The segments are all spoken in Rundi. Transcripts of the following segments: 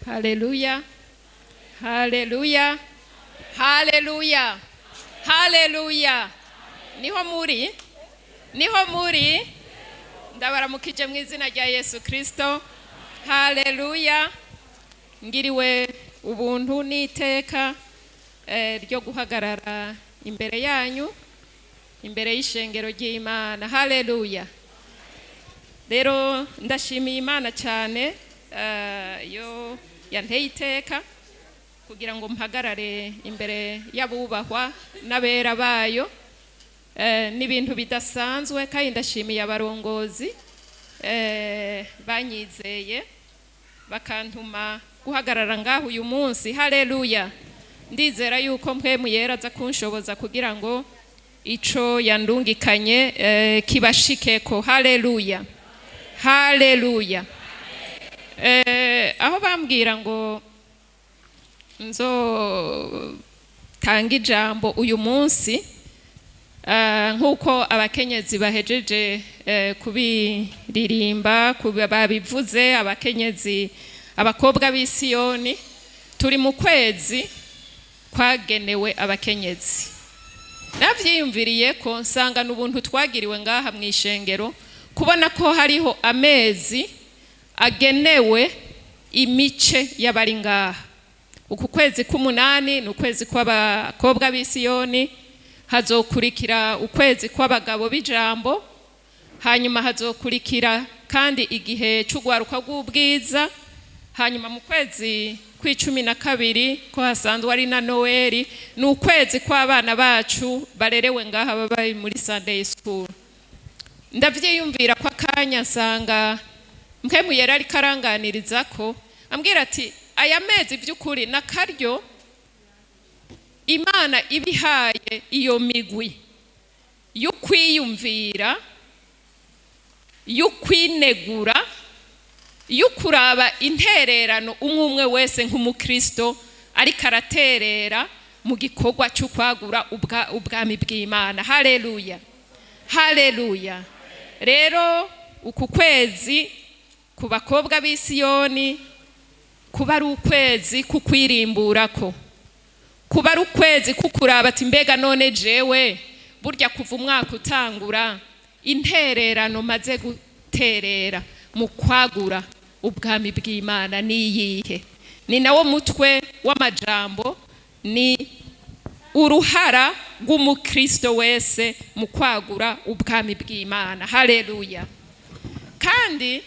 Haleluya, haleluya, haleluya, haleluya! Niho muri, niho muri. Ndabaramukije mu izina rya Yesu Kirisito. Haleluya! Ngiriwe ubuntu n'iteka ryo guhagarara imbere yanyu, imbere y'ishengero ry'Imana. Haleluya! Rero ndashimiye Imana cyane yo yanteye iteka kugira ngo mpagarare imbere y'abubahwa n'abera bayo. Ni ibintu bidasanzwe, kandi ndashimiye abarongozi banyizeye bakantuma guhagarara ngaho uyu munsi. Haleluya! Ndizera yuko Mpwemu Yera aza kunshoboza kugira ngo ico yandungikanye kibashikeko. Haleluya, haleluya! Aho bambwira ngo nzotanga ijambo uyu munsi, nk'uko abakenyezi bahejeje kubiririmba, babivuze, abakenyezi, abakobwa b'Isiyoni, turi mu kwezi kwagenewe abakenyezi. Navyiyumviriye ko nsanga n'ubuntu twagiriwe ngaha mu ishengero kubona ko hariho amezi agenewe imice y'abari ngaha. Uku kwezi k'umunani ni ukwezi kw'abakobwa b'Isiyoni, hazokurikira ukwezi kw'abagabo b'ijambo, hanyuma hazokurikira kandi igihe c'ugwaruka rw'ubwiza, hanyuma mu kwezi kw'12 ko hasanzwe ari na Noweli, ni ukwezi kw'abana bacu barerewe ngaha baba bari muri Sunday school. Ndavyiyumvira ko akanya nsanga Mpwemu Yera ariko aranganiriza ko ambwira ati: "Aya mezi by'ukuri n'akaryo Imana ibihaye iyo migwi yo kwiyumvira, yo kwinegura, yo kuraba intererano umwe umwe wese nk'umukristo ariko araterera mu gikorwa cyo kwagura ubwami bw'Imana." Haleluya, haleluya! Rero uku kwezi ku bakobwa b'Isiyoni kuba ari ukwezi kukwirimburako, kuba ari ukwezi kukuraba ati: "Mbega none jewe burya kuva umwaka utangura, intererano maze guterera mu kwagura ubwami bw'Imana niyihe?" Ni nawo mutwe w'amajambo, ni uruhara rw'umukristo wese mu kwagura ubwami bw'Imana. Haleluya! Kandi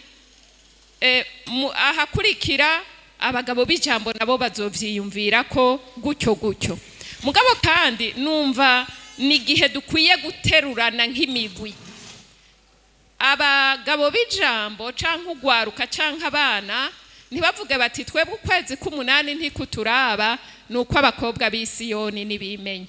ahakurikira abagabo b'ijambo nabo bazovyiyumvira ko gutyo gutyo. Mugabo kandi numva ni igihe dukwiye guterurana nk'imigwi, abagabo b'ijambo canke ugwaruka canke abana, ntibavuge bati: "Twebwe ukwezi k'umunani ntikuturaba." Ni uko abakobwa b'Isiyoni ntibimenye,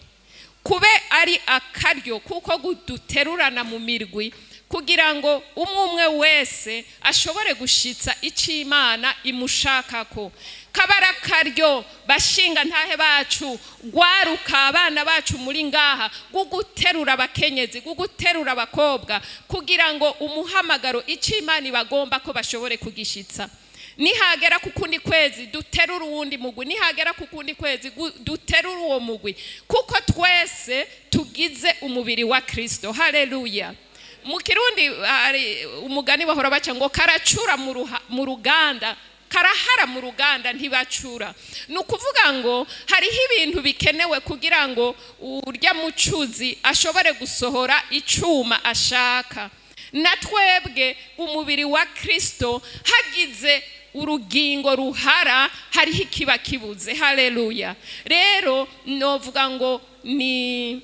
kube ari akaryo kuko duterurana mu mirwi kugira ngo umwe umwe wese ashobore gushitsa icyo Imana imushakako. Kaba ari akaryo, bashinga ntahe bacu, gwaruka, abana bacu muri ngaha, guguterura abakenyezi, guguterura abakobwa, kugira ngo umuhamagaro, icyo Imana ibagomba ko bashobore kugishitsa. Nihagera ku kundi kwezi duterura uwundi mugwi, nihagera ku kundi kwezi duterura uwo mugwi, kuko twese tugize umubiri wa Kristo. Haleluya! Mu Kirundi hari umugani bahora baca ngo: "Karacura mu ruganda, karahara mu ruganda ntibacura." Ni ukuvuga ngo hariho ibintu bikenewe kugira ngo urya mucuzi ashobore gusohora icuma ashaka. Na twebwe umubiri wa Kristo, hagize urugingo ruhara, hariho ikiba kibuze. Haleluya! Rero novuga ngo ni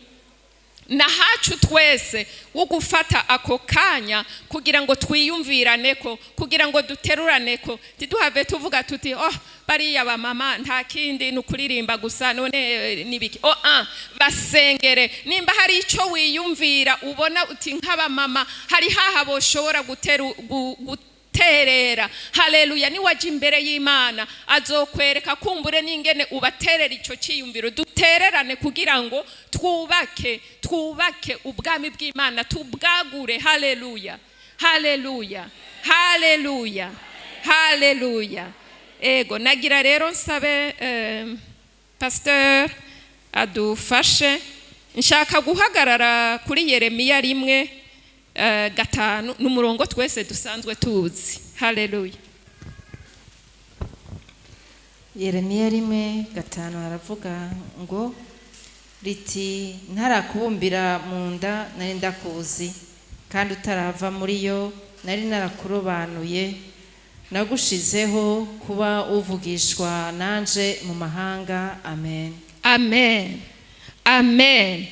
nahacu twese wo gufata ako kanya kugira ngo twiyumvirane ko, kugira ngo duterurane ko, ntiduhave tuvuga tuti: "Oh, bariya bamama nta kindi, ni ukuririmba gusa, none nibiki?" Oh ah, basengere. Nimba hari icyo wiyumvira, ubona uti nk'abamama hari haha boshobora guterera, haleluya, niwaje imbere y'Imana azokwereka kumbure n'ingene ubaterera icyo cyiyumviro. Dutererane kugira ngo twubake ubwami bw'Imana, tubwagure. Haleluya, haleluya, haleluya, haleluya! Ego, nagira rero nsabe pasteur adufashe. Nshaka guhagarara kuri Yeremiya 1 5, n'umurongo twese dusanzwe tuzi. Haleluya. Yeremiya 1:5 haravuga ngo riti: "Ntarakubumbira mu nda nari ndakuzi, kandi utarava muri yo nari narakurobanuye, nagushizeho kuba uvugishwa nanje mu mahanga." Amen. Amen, amen.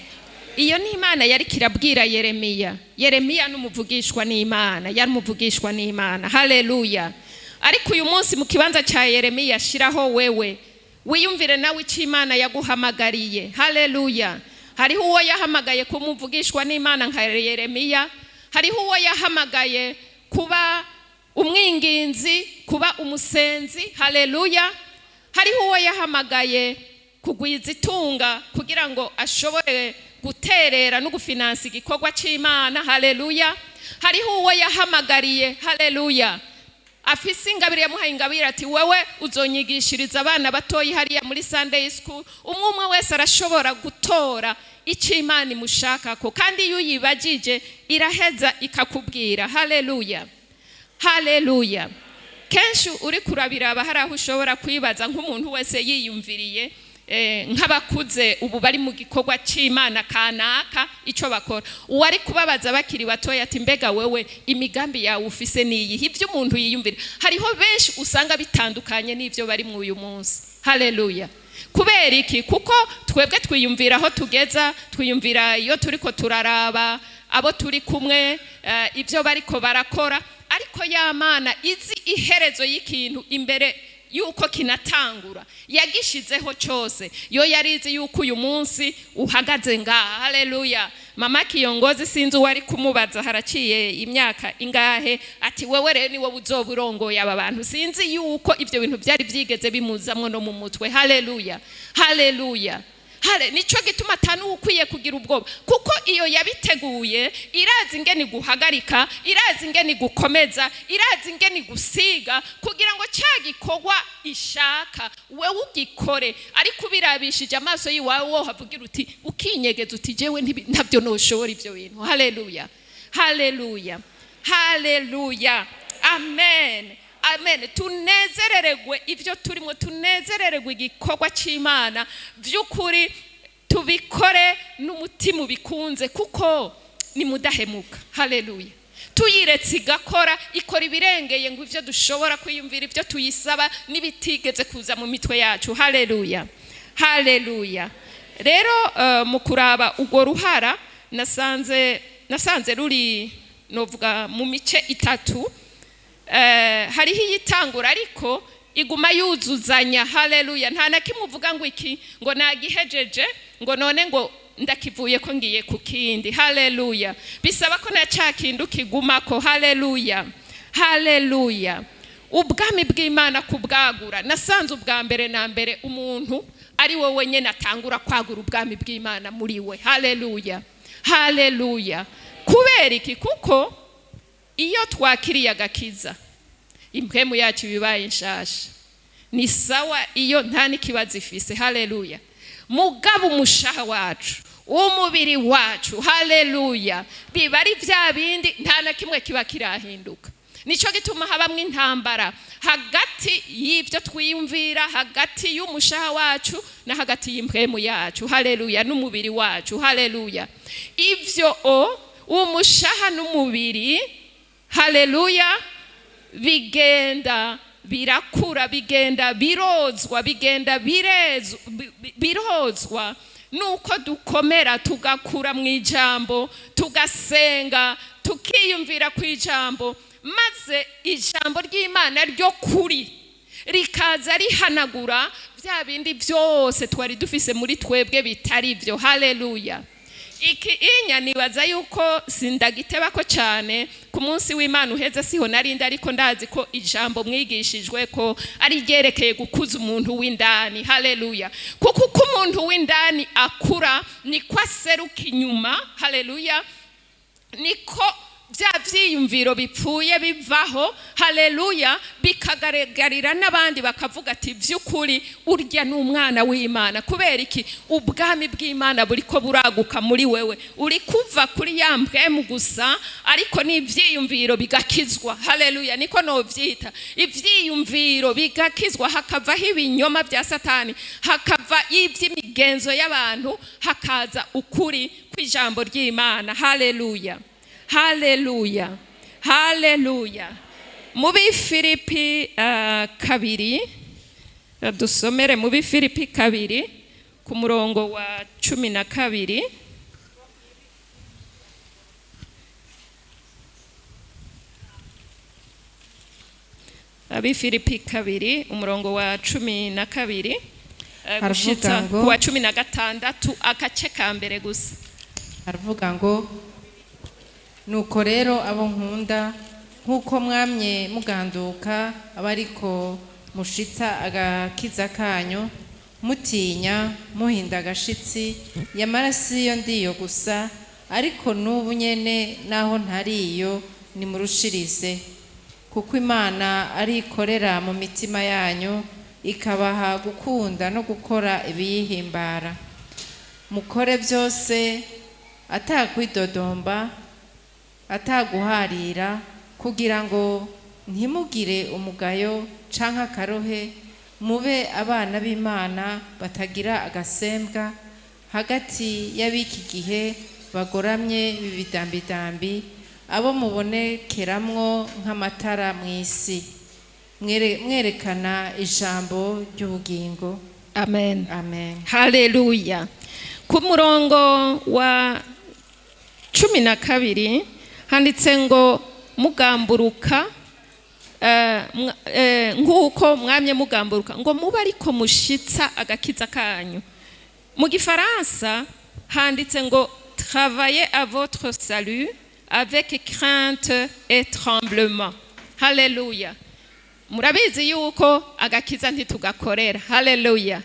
Iyo ni Imana yari kirabwira Yeremiya. Yeremiya n'umuvugishwa n'Imana, yari umuvugishwa n'Imana. Haleluya. Ariko uyu munsi, mu kibanza cya Yeremiya, shiraho wewe, wiyumvire nawe icyo Imana yaguhamagariye. Haleluya. Hariho uwo yahamagaye kumuvugishwa n'Imana nka Yeremiya, hariho uwo yahamagaye kuba umwinginzi, kuba umusenzi. Haleluya. Hariho uwo yahamagaye kugwiza itunga kugira ngo ashobore guterera no gufinansa igikorwa cy'Imana. Haleluya. Hariho uwo yahamagariye, haleluya, afise ingabire, yamuhaye ingabire ati: "Wewe uzonyigishiriza abana batoyi hariya muri Sunday school." Umwe umwe wese arashobora gutora icyo Imana imushakako, kandi iyo uyibagije iraheza ikakubwira. Haleluya, haleluya. Kenshi uri kurabiraba, hari aho ushobora kwibaza nk'umuntu wese yiyumviriye, nk'abakuze ubu bari mu gikorwa cy'Imana kanaka, icyo bakora, uwari kubabaza bakiri batoya ati: "Mbega wewe imigambi yawe ufise niyihe?" Ibyo umuntu yiyumvira, hariho benshi usanga bitandukanye n'ibyo bari mu uyu munsi. Haleluya. Kubera iki? Kuko twebwe twiyumvira aho tugeza, twiyumvira iyo turiko turaraba abo turi kumwe, ibyo bariko barakora. Ariko ya Mana izi iherezo y'ikintu imbere yuko kinatangura, yagishizeho cyose, yo yarizi yuko uyu munsi uhagaze ngaha. Haleluya. Mama Kiyongozi, sinzi uwari kumubaza haraciye imyaka ingahe ati: "Wewe rero ni wowe uzoba urongoye aba bantu." Sinzi yuko ibyo bintu byari byigeze bimuzamwo no mu mutwe. Haleluya, haleluya. Hale, nico gituma atanu ukwiye kugira ubwoba, kuko iyo yabiteguye irazi ingene guhagarika, irazi ingene gukomeza, irazi ingene gusiga kugira ngo cya gikorwa ishaka wewe ugikore. Ariko ubirabishije amaso yiwawe, wowe havugira uti, ukinyegeza uti: "Jewe ntabyo noshobora ibyo bintu." Haleluya, haleluya, haleluya. Amen, amen. Tunezereregwe ibyo turimo, tunezereregwe igikorwa cy'Imana by'ukuri, tubikore n'umutima ubikunze, kuko ni mudahemuka. Haleluya. Tuyiretse igakora, ikora ibirengeye ngo ibyo dushobora kwiyumvira, ibyo tuyisaba n'ibitigeze kuza mu mitwe yacu. Haleluya, haleluya. Rero mu kuraba urwo ruhara, nasanze ruri, novuga, mu mice itatu. Hariho iyitangura ariko iguma yuzuzanya. Haleluya. Nta na kimwe uvuga ngo iki ngo nagihejeje, ngo none ngo ndakivuye ko ngiye ku kindi. Haleluya. Bisaba ko na cya kindi ukigumako. Haleluya, haleluya. Ubwami bw'Imana kubwagura, nasanze ubwa mbere na mbere umuntu ari we wenyine atangura kwagura ubwami bw'Imana muri we. Haleluya, haleluya. Kubera iki? Kuko iyo twakiriye agakiza, impwemu yacu ibibaye nshasha, ni sawa, iyo nta n'ikibazo ifise. Haleluya. Mugabo umushaha wacu, umubiri wacu, haleluya, biba ari bya bindi, nta na kimwe kiba kirahinduka. Nicyo gituma habamwo intambara hagati y'ibyo twiyumvira, hagati y'umushaha wacu na hagati y'impwemu yacu, haleluya, n'umubiri wacu. Haleluya. Ibyo o umushaha n'umubiri, haleluya, bigenda birakura, bigenda birozwa, bigenda birozwa nuko dukomera, tugakura mu ijambo, tugasenga, tukiyumvira ku ijambo, maze ijambo ry'Imana ryo kuri rikaza rihanagura bya bindi byose twari dufise muri twebwe bitari byo. Haleluya. Iki inya nibaza yuko sindagiteba ko cyane. Ku munsi w'Imana uheze siho narindi, ariko ndazi ko ijambo mwigishijwe ko ari ryerekeye gukuza umuntu w'indani. Haleluya. Kuko uko umuntu w'indani akura, niko aseruka inyuma. Haleluya. Niko Bya byiyumviro bipfuye bivaho, haleluya, bikagaragarira n'abandi, bakavuga ati: "By'ukuri urya ni umwana w'Imana." Kubera iki? Ubwami bw'Imana buri ko buraguka muri wewe. Uri kuva kuri ya mpwemu gusa, ariko n'ibyiyumviro bigakizwa. Haleluya, niko nobyita, ibyiyumviro bigakizwa, hakavaho ibinyoma bya Satani, hakava iby'imigenzo y'abantu, hakaza ukuri kw'ijambo ry'Imana. Haleluya, haleluya, haleluya. Mu Bifilipi 2, dusomere mu Bifilipi 2 ku murongo wa 12. Abifilipi 2, umurongo wa 12 Haravuga gushitsa ngo- ku wa 16, agace ka mbere gusa. Aravuga ngo: "Nuko rero, abo nkunda, nk'uko mwamye muganduka, aba ariko mushitsa agakiza kanyu mutinya, muhinda agashitsi. Yamara si iyo ndiyo gusa, ariko n'ubu nyene naho ntariyo, nimurushirize, kuko Imana ari ikorera mu mitima yanyu, ikabaha gukunda no gukora ibiyihimbara. Mukore byose atakwidodomba, ataguharira, kugira ngo ntimugire umugayo canke akarohe, mube abana b'Imana batagira agasembwa hagati y'ab'iki gihe bagoramye b'ibidambidambi, abo mubonekeramwo nk'amatara mu isi, mwerekana ijambo ry'ubugingo." Amen. Amen. Haleluya. Ku murongo wa 12 handitse ngo: "Mugamburuka, nk'uko mwamye mugamburuka, ngo mube ariko mushitsa agakiza kanyu." Mu gifaransa handitse ngo: "Travaillez à votre salut avec crainte et tremblement." Haleluya. Murabizi yuko agakiza ntitugakorera. Haleluya.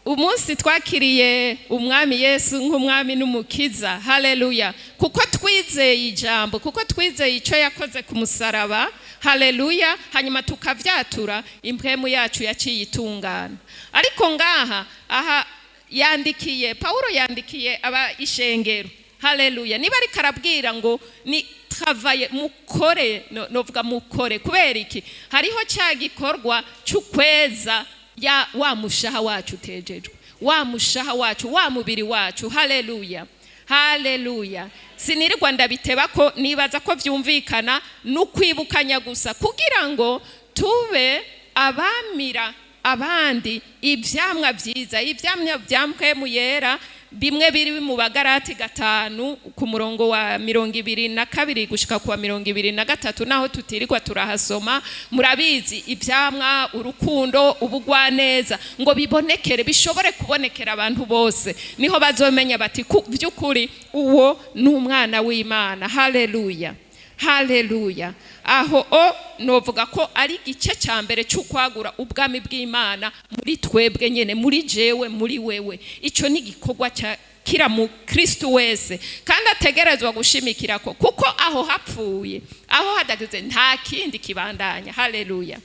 Umunsi twakiriye Umwami Yesu nk'Umwami n'Umukiza, haleluya, kuko twizeye ijambo, kuko twizeye icyo yakoze ku musaraba, haleluya, hanyuma tukavyatura, impwemu yacu yaciye itungana. Ariko ngaha aha yandikiye, Pawulo yandikiye aba ishengero, haleluya, niba ariko arabwira ngo ni travailler, mukore, novuga mukore. Kubera iki? Hariho cya gikorwa cy'ukweza ya wa mushaha wacu utejejwe, wa mushaha wacu, wa mubiri wacu. Haleluya, haleluya. Sinirirwa ndabiteba ko nibaza ko vyumvikana, n'ukwibukanya gusa kugira ngo tube abamira abandi ivyamwa vyiza, ivyamwa vya Mpwemu Yera, bimwe biri mu Bagarati 5 ku murongo wa 22 gushika ku wa 23. Naho tutirirwa turahasoma, murabizi ivyamwa: urukundo, ubugwaneza, ngo bibonekere, bishobore kubonekera abantu bose, niho bazomenya bati: "By'ukuri uwo ni umwana w'Imana." Haleluya, haleluya. Aho o novuga ko ari igice cya mbere cy'ukwagura ubwami bw'Imana muri twebwe nyene, muri jewe, muri wewe. Icyo ni igikorwa cya kira mu Kristo wese kandi ategerezwa gushimikira ko, kuko aho hapfuye, aho hadageze, nta kindi kibandanya. Haleluya.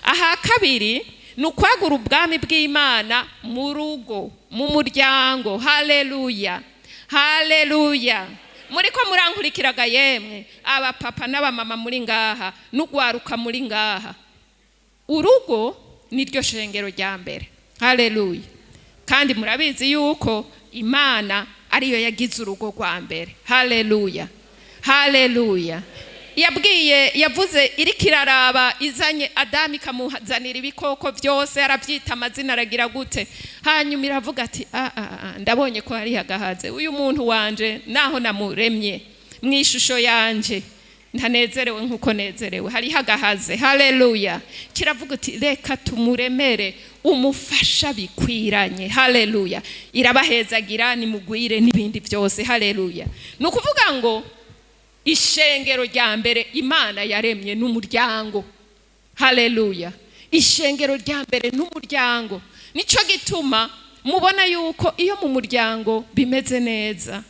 Aha kabiri ni ukwagura ubwami bw'Imana mu rugo, mu muryango. Haleluya, haleluya. Muri ko murankurikiraga yemwe, abapapa n'abamama muri ngaha, n'ugwaruka muri ngaha? Urugo niryo shengero rya mbere. Haleluya. Kandi murabizi yuko Imana ariyo yagize urugo rwa mbere. Haleluya, haleluya. Yabwiye, yavuze, iriko iraraba, izanye Adamu, ikamuzanira ibikoko byose, arabyita amazina, aragira gute, hanyuma iravuga ati: "Ah, ah, ah, ndabonye ko hari agahaze. Uyu muntu wanje, naho namuremye mu ishusho yanje, ntanezerewe nk'uko nezerewe. Hariho agahaze." Haleluya. Kiravuga uti: "Reka tumuremere umufasha bikwiranye." Haleluya. Irabahezagira, nimugwire n'ibindi byose. Haleluya. Ni ukuvuga ngo ishengero rya mbere Imana yaremye n'umuryango. Haleluya. Ishengero rya mbere n'umuryango. Nicyo gituma mubona yuko iyo mu muryango bimeze neza,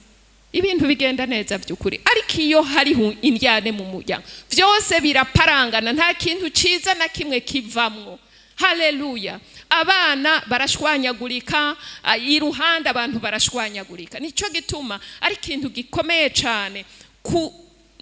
iyo mu muryango bimeze neza, Ibintu bigenda neza by'ukuri. Ariko iyo hariho indyane mu muryango, byose biraparangana, nta kintu ciza na kimwe kivamwo. Haleluya. Abana barashwanyagurika, iruhande abantu barashwanyagurika. Nicyo gituma ari ikintu gikomeye cyane ku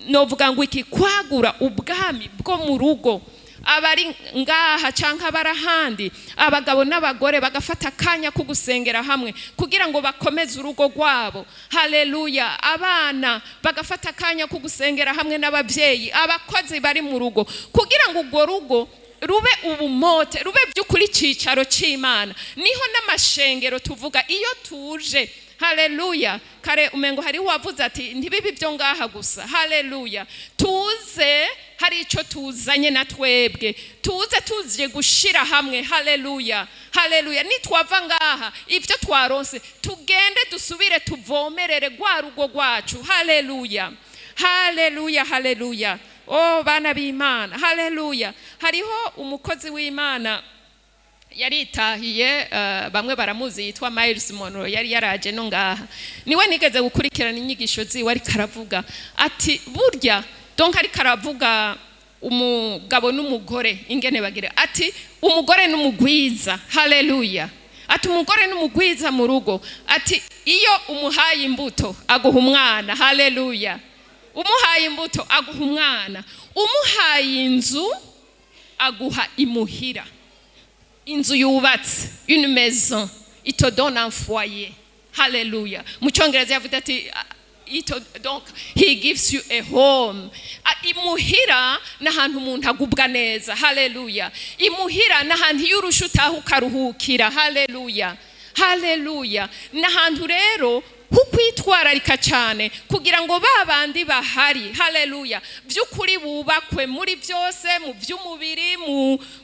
novuga ngo iki kwagura ubwami bwo mu rugo. Abari ngaha cyangwa abari ahandi, abagabo n'abagore bagafata akanya ko gusengera hamwe kugira ngo bakomeze urugo rwabo. Haleluya. Abana bagafata akanya ko gusengera hamwe n'ababyeyi, abakozi bari mu rugo, kugira ngo urwo rugo rube ubumote, rube by'ukuri icyicaro cy'Imana. Niho n'amashengero tuvuga iyo tuje. Haleluya. Kare umengo hari uwavuze ati ntibibe ibyo ngaha gusa. Haleluya. Tuze hari icyo tuzanye na twebwe, tuze tuje gushira hamwe. Haleluya, haleluya. Nitwava ngaha ibyo twaronse, tugende dusubire tuvomerere rwa rugo rwacu. Haleluya, haleluya, haleluya. Oh, bana b'Imana, haleluya. Hariho umukozi w'Imana yaritahiye, bamwe baramuzi, yitwa Miles Monroe, yari yaraje no ngaha. Niwe nigeze gukurikirana inyigisho ziwe, ariko aravuga ati burya donc, ariko aravuga umugabo n'umugore ingene bagira, ati umugore n'umugwiza. Haleluya. Ati umugore n'umugwiza mu rugo. Ati iyo umuhaye imbuto aguha umwana. Haleluya. Umuhaye imbuto aguha umwana, umuhaye inzu aguha imuhira, inzu yubatse, une maison, il te donne un foyer. Haleluya. Mu cyongereza yavuze ati donc he gives you a home. Imuhira ni ahantu umuntu agubwa neza. Haleluya. Imuhira ni ahantu iyo urusha utaha ukaruhukira. Haleluya, haleluya. Ni ahantu rero ho kwitwararika cyane kugira ngo ba bandi bahari, haleluya, by'ukuri bubakwe muri byose, mu by'umubiri,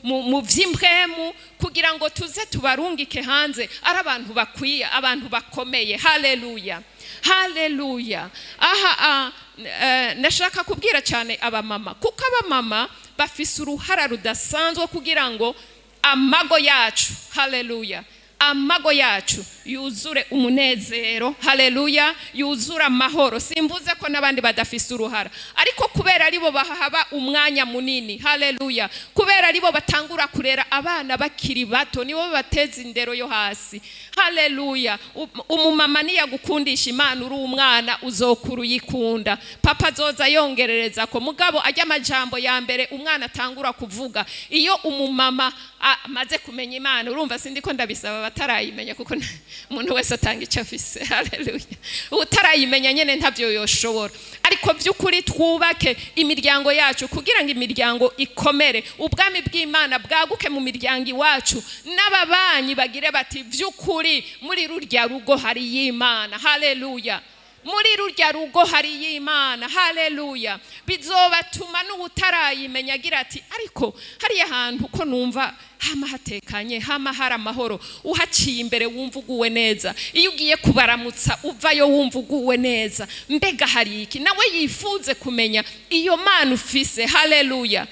mu by'impwemu, kugira ngo tuze tubarungike hanze ari abantu bakwiye, abantu bakomeye. Haleluya, haleluya. Aha nashaka kubwira cyane abamama, kuko abamama bafise uruhara rudasanzwe kugira ngo amago yacu, haleluya, amago yacu yuzure umunezero, haleluya, yuzure amahoro. Simvuze ko n'abandi badafise uruhara, ariko kubera aribo bahaba umwanya munini, haleluya, kubera aribo batangura kurera abana bakiri bato, nibo bateza indero yo hasi. Haleluya. Umumama niyagukundisha Imana uri umwana, uzokura uyikunda. Papa azoza yongerereza ko, mugabo ajya amajambo ya mbere umwana atangura kuvuga iyo umumama amaze kumenya Imana. Urumva, sindi ko ndabisaba batarayimenya, kuko umuntu wese atanga icyo afise. Haleluya. Utarayimenya nyene ntabyo yoshobora. Ariko by'ukuri twubake imiryango yacu kugira ngo imiryango ikomere, ubwami bw'Imana bwaguke mu miryango iwacu, n'ababanyi bagire bati by'ukuri muri rurya rugo hari y'Imana. Haleluya. Muri rurya rugo hari y'Imana. Haleluya. Bizobatuma n'ubutarayimenya agira ati ariko hariya hantu ko numva hama hatekanye, hama hari amahoro, uhaciye imbere wumva uguwe neza, iyo ugiye kubaramutsa uvayo wumva uguwe neza, mbega hari iki? Nawe yifuze kumenya iyo Mana ufise. Haleluya.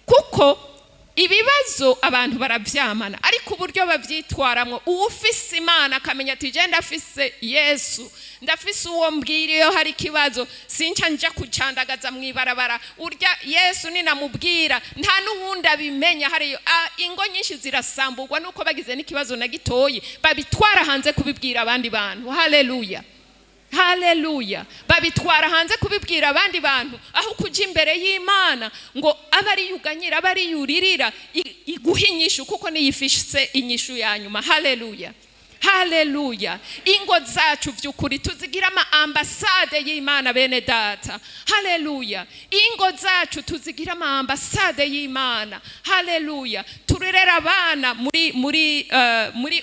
Kuko ibibazo abantu baravyamana, ariko uburyo bavyitwaramwo, uwufise Imana akamenya ati je ndafise Yesu, ndafise uwo mbwira iyo hari ikibazo, sinca nja kucandagaza mw'ibarabara, urya Yesu ninamubwira nta n'uwundi abimenya. Hariyo ingo nyinshi zirasamburwa nuko bagize n'ikibazo na gitoyi babitwara hanze kubibwira abandi bantu. Haleluya, haleluya. Babitwara hanze kubibwira abandi bantu aho kuja imbere y'Imana ngo abe ari yuganyira, abe ari yuririra, iguha inyishu, kuko niyo ifise inyishu ya nyuma. Haleluya, haleluya. Ingo zacu by'ukuri tuzigira ama ambasade y'Imana, bene data. Haleluya. Ingo zacu tuzigira ama ambasade y'Imana. Haleluya. Turerera abana muri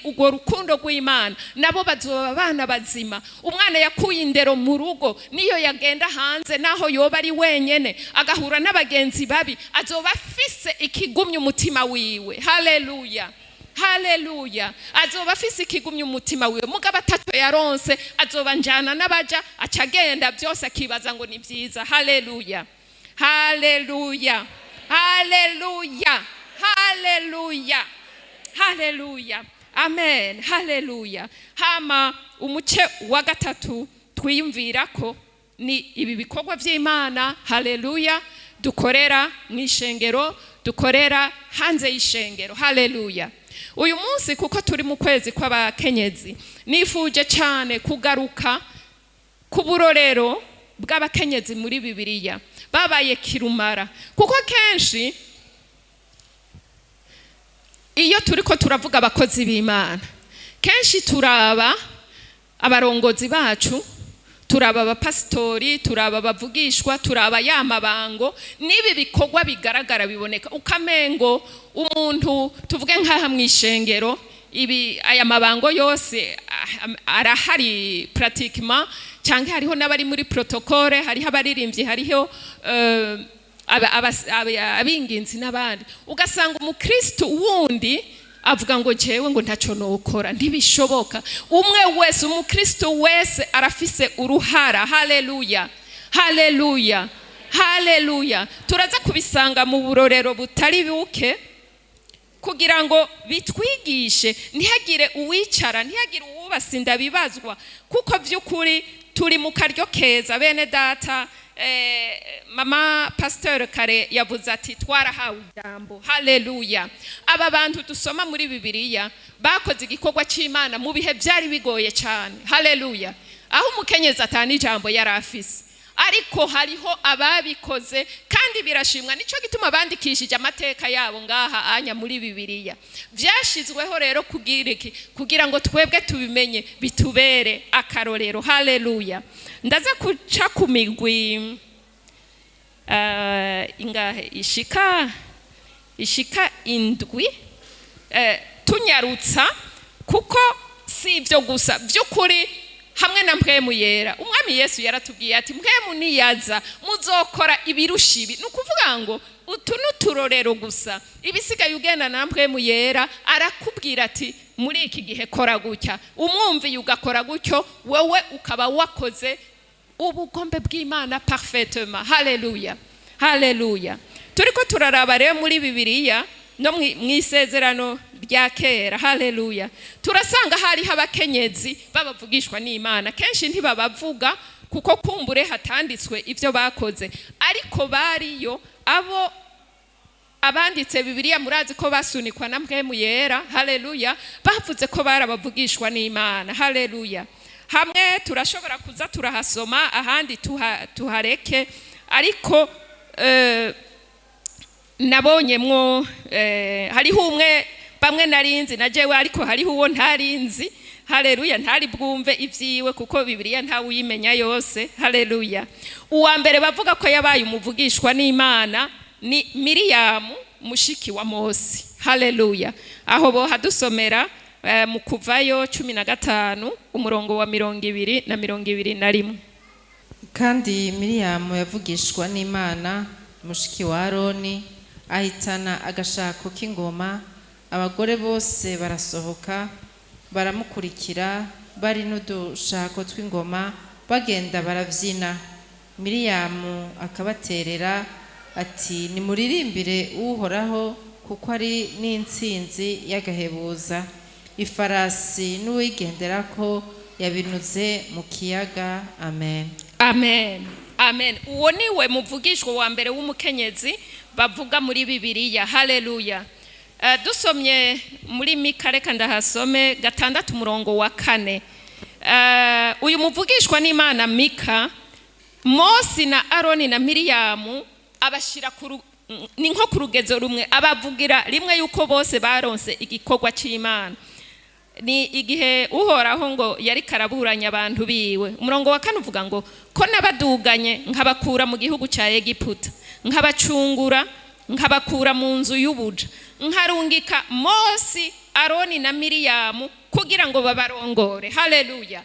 urwo rukundo rw'Imana, nabo bazoba abana bazima. Umwana yakuye indero mu rugo, niyo yagenda hanze, naho yoba ari wenyene agahura n'abagenzi babi, azoba afise ikigumya umutima wiwe. Haleluya, haleluya. Azoba afise ikigumya umutima wiwe. Mugabo ataco yaronse, azoba njana n'abaja, aca agenda byose akibaza ngo ni byiza. Haleluya, haleluya, haleluya, haleluya, haleluya, amen, haleluya. Hama umuce wa gatatu Twiyumvira ko ni ibi bikorwa by'Imana, haleluya, dukorera mu ishengero, dukorera hanze y'ishengero, haleluya. Uyu munsi, kuko turi mu kwezi kw'abakenyezi, nifuje cyane kugaruka ku burorero bw'abakenyezi muri Bibiliya babaye kirumara, kuko kenshi iyo turiko turavuga abakozi b'Imana, kenshi turaba abarongozi bacu, turaba abapasitori, turaba abavugishwa, turaba ya mabango n'ibi bikorwa bigaragara biboneka. Ukamengo umuntu, tuvuge nk'aha mu ishengero, ibi aya mabango yose arahari pratiquement, cyangwa hariho n'abari muri protocole, hariho abaririmbyi, hariho abinginzi n'abandi. Ugasanga umukristo wundi avuga ngo jewe ngo ntacyo nokora, ntibishoboka. Umwe wese, umukristo wese arafise uruhara. Haleluya, haleluya, haleluya. Turaza kubisanga mu burorero butari buke kugira ngo bitwigishe, ntihagire uwicara, ntihagire uwubasinda bibazwa, kuko by'ukuri turi mu karyo keza, bene data. Mama pasteur kare yavuze ati twarahawe ijambo. Haleluya. Aba bantu dusoma muri Bibiliya bakoze igikorwa cy'Imana mu bihe byari bigoye cyane, haleluya, aho umukenyezi atana ijambo yari afise, ariko hariho ababikoze kandi birashimwa. Nicyo gituma bandikishije amateka yabo ngaha anya muri Bibiliya. Byashyizweho rero kugira iki? Kugira ngo twebwe tubimenye, bitubere akarorero. Haleluya. Ndaza kuca ku migwi ingahe? Ishika indwi, tunyarutsa, kuko si ibyo gusa. By'ukuri hamwe na Mpwemu Yera, Umwami Yesu yaratubwiye ati Mpwemu niyaza muzokora ibirusha ibi. Ni ukuvuga ngo utu ni uturorero gusa, ibisigaye ugenda na Mpwemu Yera, arakubwira ati muri iki gihe kora gutya. Umwumviye ugakora gutyo, wowe ukaba wakoze ubugombe bw'Imana parfaitement. Haleluya, haleluya. Turiko turaraba rero muri Bibiliya no mu Isezerano rya Kera, haleluya, turasanga hariho abakenyezi babavugishwa n'Imana. Kenshi ntibabavuga kuko kumbure hatanditswe ibyo bakoze, ariko bariyo. Abo abanditse Bibiliya, murazi ko basunikwa na Mpwemu Yera, haleluya, bavuze ko barabavugishwa n'Imana. Haleluya. Hamwe turashobora kuza turahasoma, ahandi tuhareke, ariko nabonyemwo hariho umwe bamwe narinzi na jewe, ariko hariho uwo ntarinzi, haleluya, ntari bwumve ibyiwe, kuko Bibiliya ntawe uyimenya yose. Haleluya. Uwa mbere bavuga ko yabaye umuvugishwa n'Imana ni Miriyamu, mushiki wa Mose. Haleluya. Aho bohadusomera mu Kuvayo 15, umurongo wa 20 na 21. Kandi Miriyamu yavugishwa n'Imana, mushiki wa Aroni, ahitana agashako k'ingoma, abagore bose barasohoka baramukurikira bari n'udushako tw'ingoma, bagenda barabyina. Miriyamu akabaterera ati nimuririmbire Uhoraho, kuko ari n'intsinzi y'agahebuza, ifarasi n'uwigenderako yabinuze mu kiyaga. Amen. Amen, amen. Uwo niwe muvugishwa wa mbere w'umukenyezi bavuga muri Bibiliya. Haleluya. Dusomye muri Mika, reka ndahasome, 6 umurongo wa 4. Uyu muvugishwa n'Imana Mika, Mose na Aroni na Miriyamu abashyira ni nko ku rugezo rumwe, abavugira rimwe yuko bose baronse igikorwa cy'Imana. Ni igihe Uhoraho ngo yari karaburanya abantu biwe. Umurongo wa 4 uvuga ngo ko nabaduganye nkabakura mu gihugu cya Egiputa, nkabacungura, nkabakura mu nzu y'ubuja, nkarungika Mose, Aroni na Miriyamu kugira ngo babarongore. Haleluya.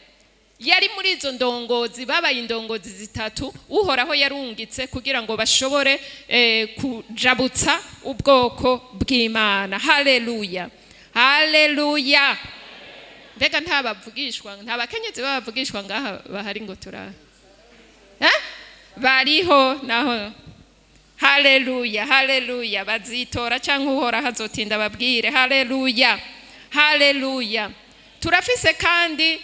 Yari muri izo ndongozi, babaye indongozi zitatu Uhoraho yarungitse kugira ngo bashobore kujabutsa ubwoko bw'Imana. Haleluya, haleluya. Mbega nta bavugishwa, nta bakenyezi babavugishwa ngaha bahari ngo turaha? Bariho naho. Haleluya, haleluya. Bazitora cyangwa Uhoraho azotinda babwire. Haleluya, haleluya. Turafise kandi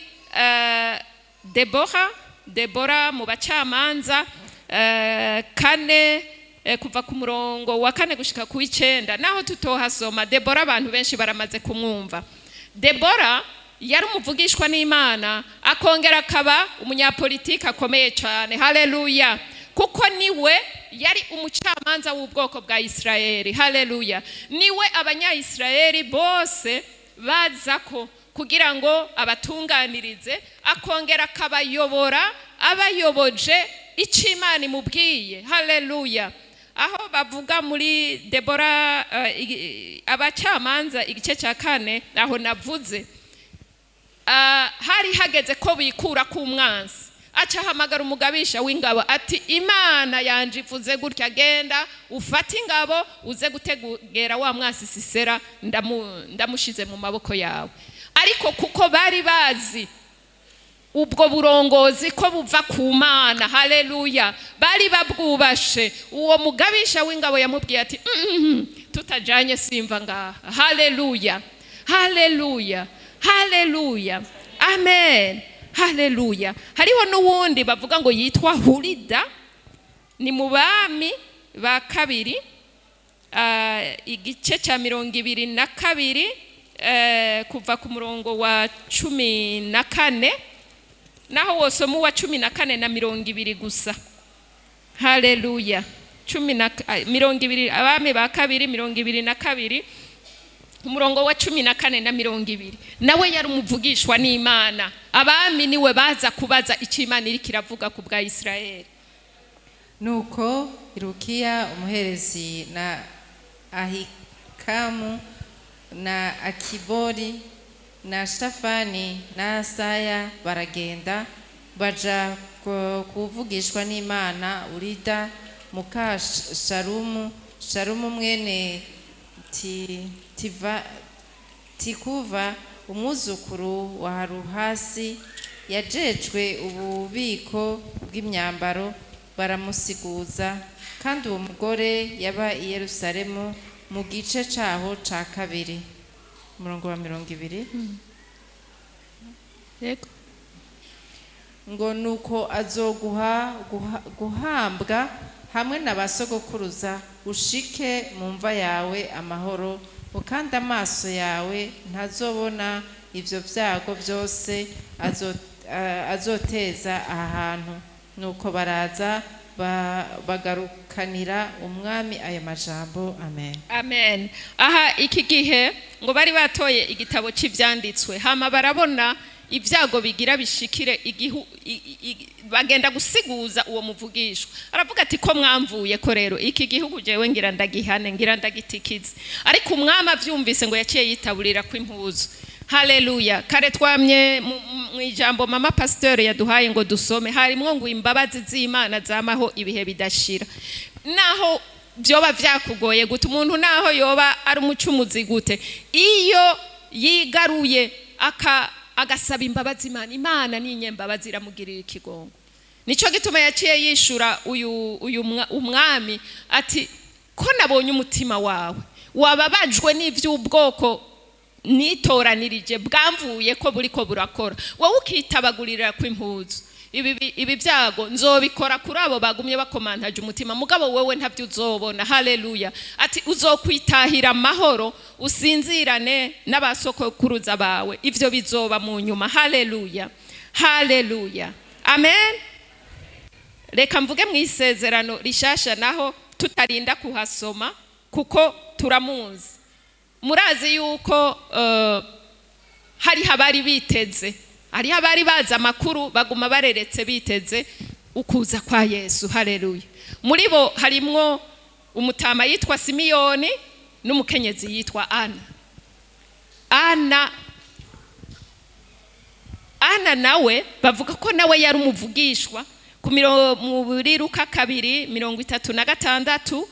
Debora. Debora mu bacamanza 4, kuva ku murongo wa 4 gushika ku 9. Naho tutohasoma, Debora abantu benshi baramaze kumwumva. Debora yari umuvugishwa n'Imana, akongera akaba umunyapolitiki akomeye cyane. Haleluya! Kuko niwe yari umucamanza w'ubwoko bwa Isirayeli. Haleluya! Niwe abanyayisirayeli bose baza ko kugira ngo abatunganirize, akongera akabayobora, abayoboje icyo Imana imubwiye. Haleluya! Aho bavuga muri Debora, abacamanza igice cya 4, aho navuze, hari hageze ko bikura k'umwansi, aca ahamagara umugabisha w'ingabo ati: "Imana yanje ivuze gutya, genda ufate ingabo uze gutegera wa mwansi Sisera, ndamushize mu maboko yawe." Ariko kuko bari bazi ubwo burongozi ko buva ku Mana, haleluya, bari babwubashe. Uwo mugabisha w'ingabo yamubwiye ati: "Tutajanye simva ngaha." Haleluya, haleluya, haleluya, amen, haleluya. Hariho n'uwundi bavuga ngo yitwa Hurida, ni mu Bami ba Kabiri, igice cya 22, kuva ku murongo wa 14. Naho wosoma uwa 14 na 20 gusa. Haleluya! 20, Abami ba Kabiri 22, umurongo wa 14 na 20. Nawe yari umuvugishwa n'Imana. Abami niwe baza kubaza icyo Imana iriko iravuga ku bwa Isirayeli. Nuko Irukiya umuherezi na Ahikamu na Akibori na Shafani na Asaya baragenda baja kuvugishwa n'Imana Urida muka Sharumu, Sharumu mwene Tikuva, umwuzukuru wa Haruhasi, yajejwe ububiko bw'imyambaro. Baramusiguza. Kandi uwo mugore yaba i Yerusalemu mu gice caho ca kabiri. Umurongo wa 20. Yego. Ngo nuko azoguha guhambwa hamwe na ba sogokuruza, ushike mu mva yawe amahoro, kandi amaso yawe ntazobona ivyo vyago vyose azoteza aha hantu. Nuko baraza bagarukanira umwami ayo majambo. Amen. Amen. Aha iki gihe ngo bari batoye igitabo cy'ivyanditswe, hama barabona ibyago bigira bishikire igihu, bagenda gusiguza uwo muvugishwa. Aravuga ati: "Ko mwamvuye ko rero iki gihugu jewe ngira ndagihane, ngira ndagitikize." Ariko umwami avyumvise ngo yaciye yitaburira kw'impuzu. Haleluya! Kare twamye mu ijambo mama pasteur yaduhaye ngo dusome, harimwo ngo imbabazi z'Imana zamaho ibihe bidashira. Naho byoba vyakugoye gute, umuntu naho yoba ari umucumuzi gute, iyo yigaruye agasaba imbabazi Imana, Imana ni inyembabazi, iramugirira ikigongo. Nico gituma yaciye yishura uyu umwami ati: "Ko nabonye umutima wawe wababajwe n'ivy'ubwoko nitoranirije bwamvuye ko buriko burakora, wowe ukitabagurira kw'impuzu, ibi byago nzobikora kuri abo bagumye bakomantaje umutima, mugabo wewe ntabyo uzobona." Haleluya! Ati: "Uzokwitahira amahoro, usinzirane n'abasokuruza bawe. Ivyo bizoba mu nyuma." Haleluya, haleluya, amen. Reka mvuge mu Isezerano Rishasha, naho tutarinda kuhasoma kuko turamuzi. Murazi yuko hariho abari biteze, hariho abari bazi amakuru, baguma bareretse biteze ukuza kwa Yesu. Haleluya! Muri bo harimwo umutama yitwa Simiyoni n'umukenyezi yitwa Ana. Ana nawe bavuga ko nawe yari umuvugishwa. Muri Luka 2:36,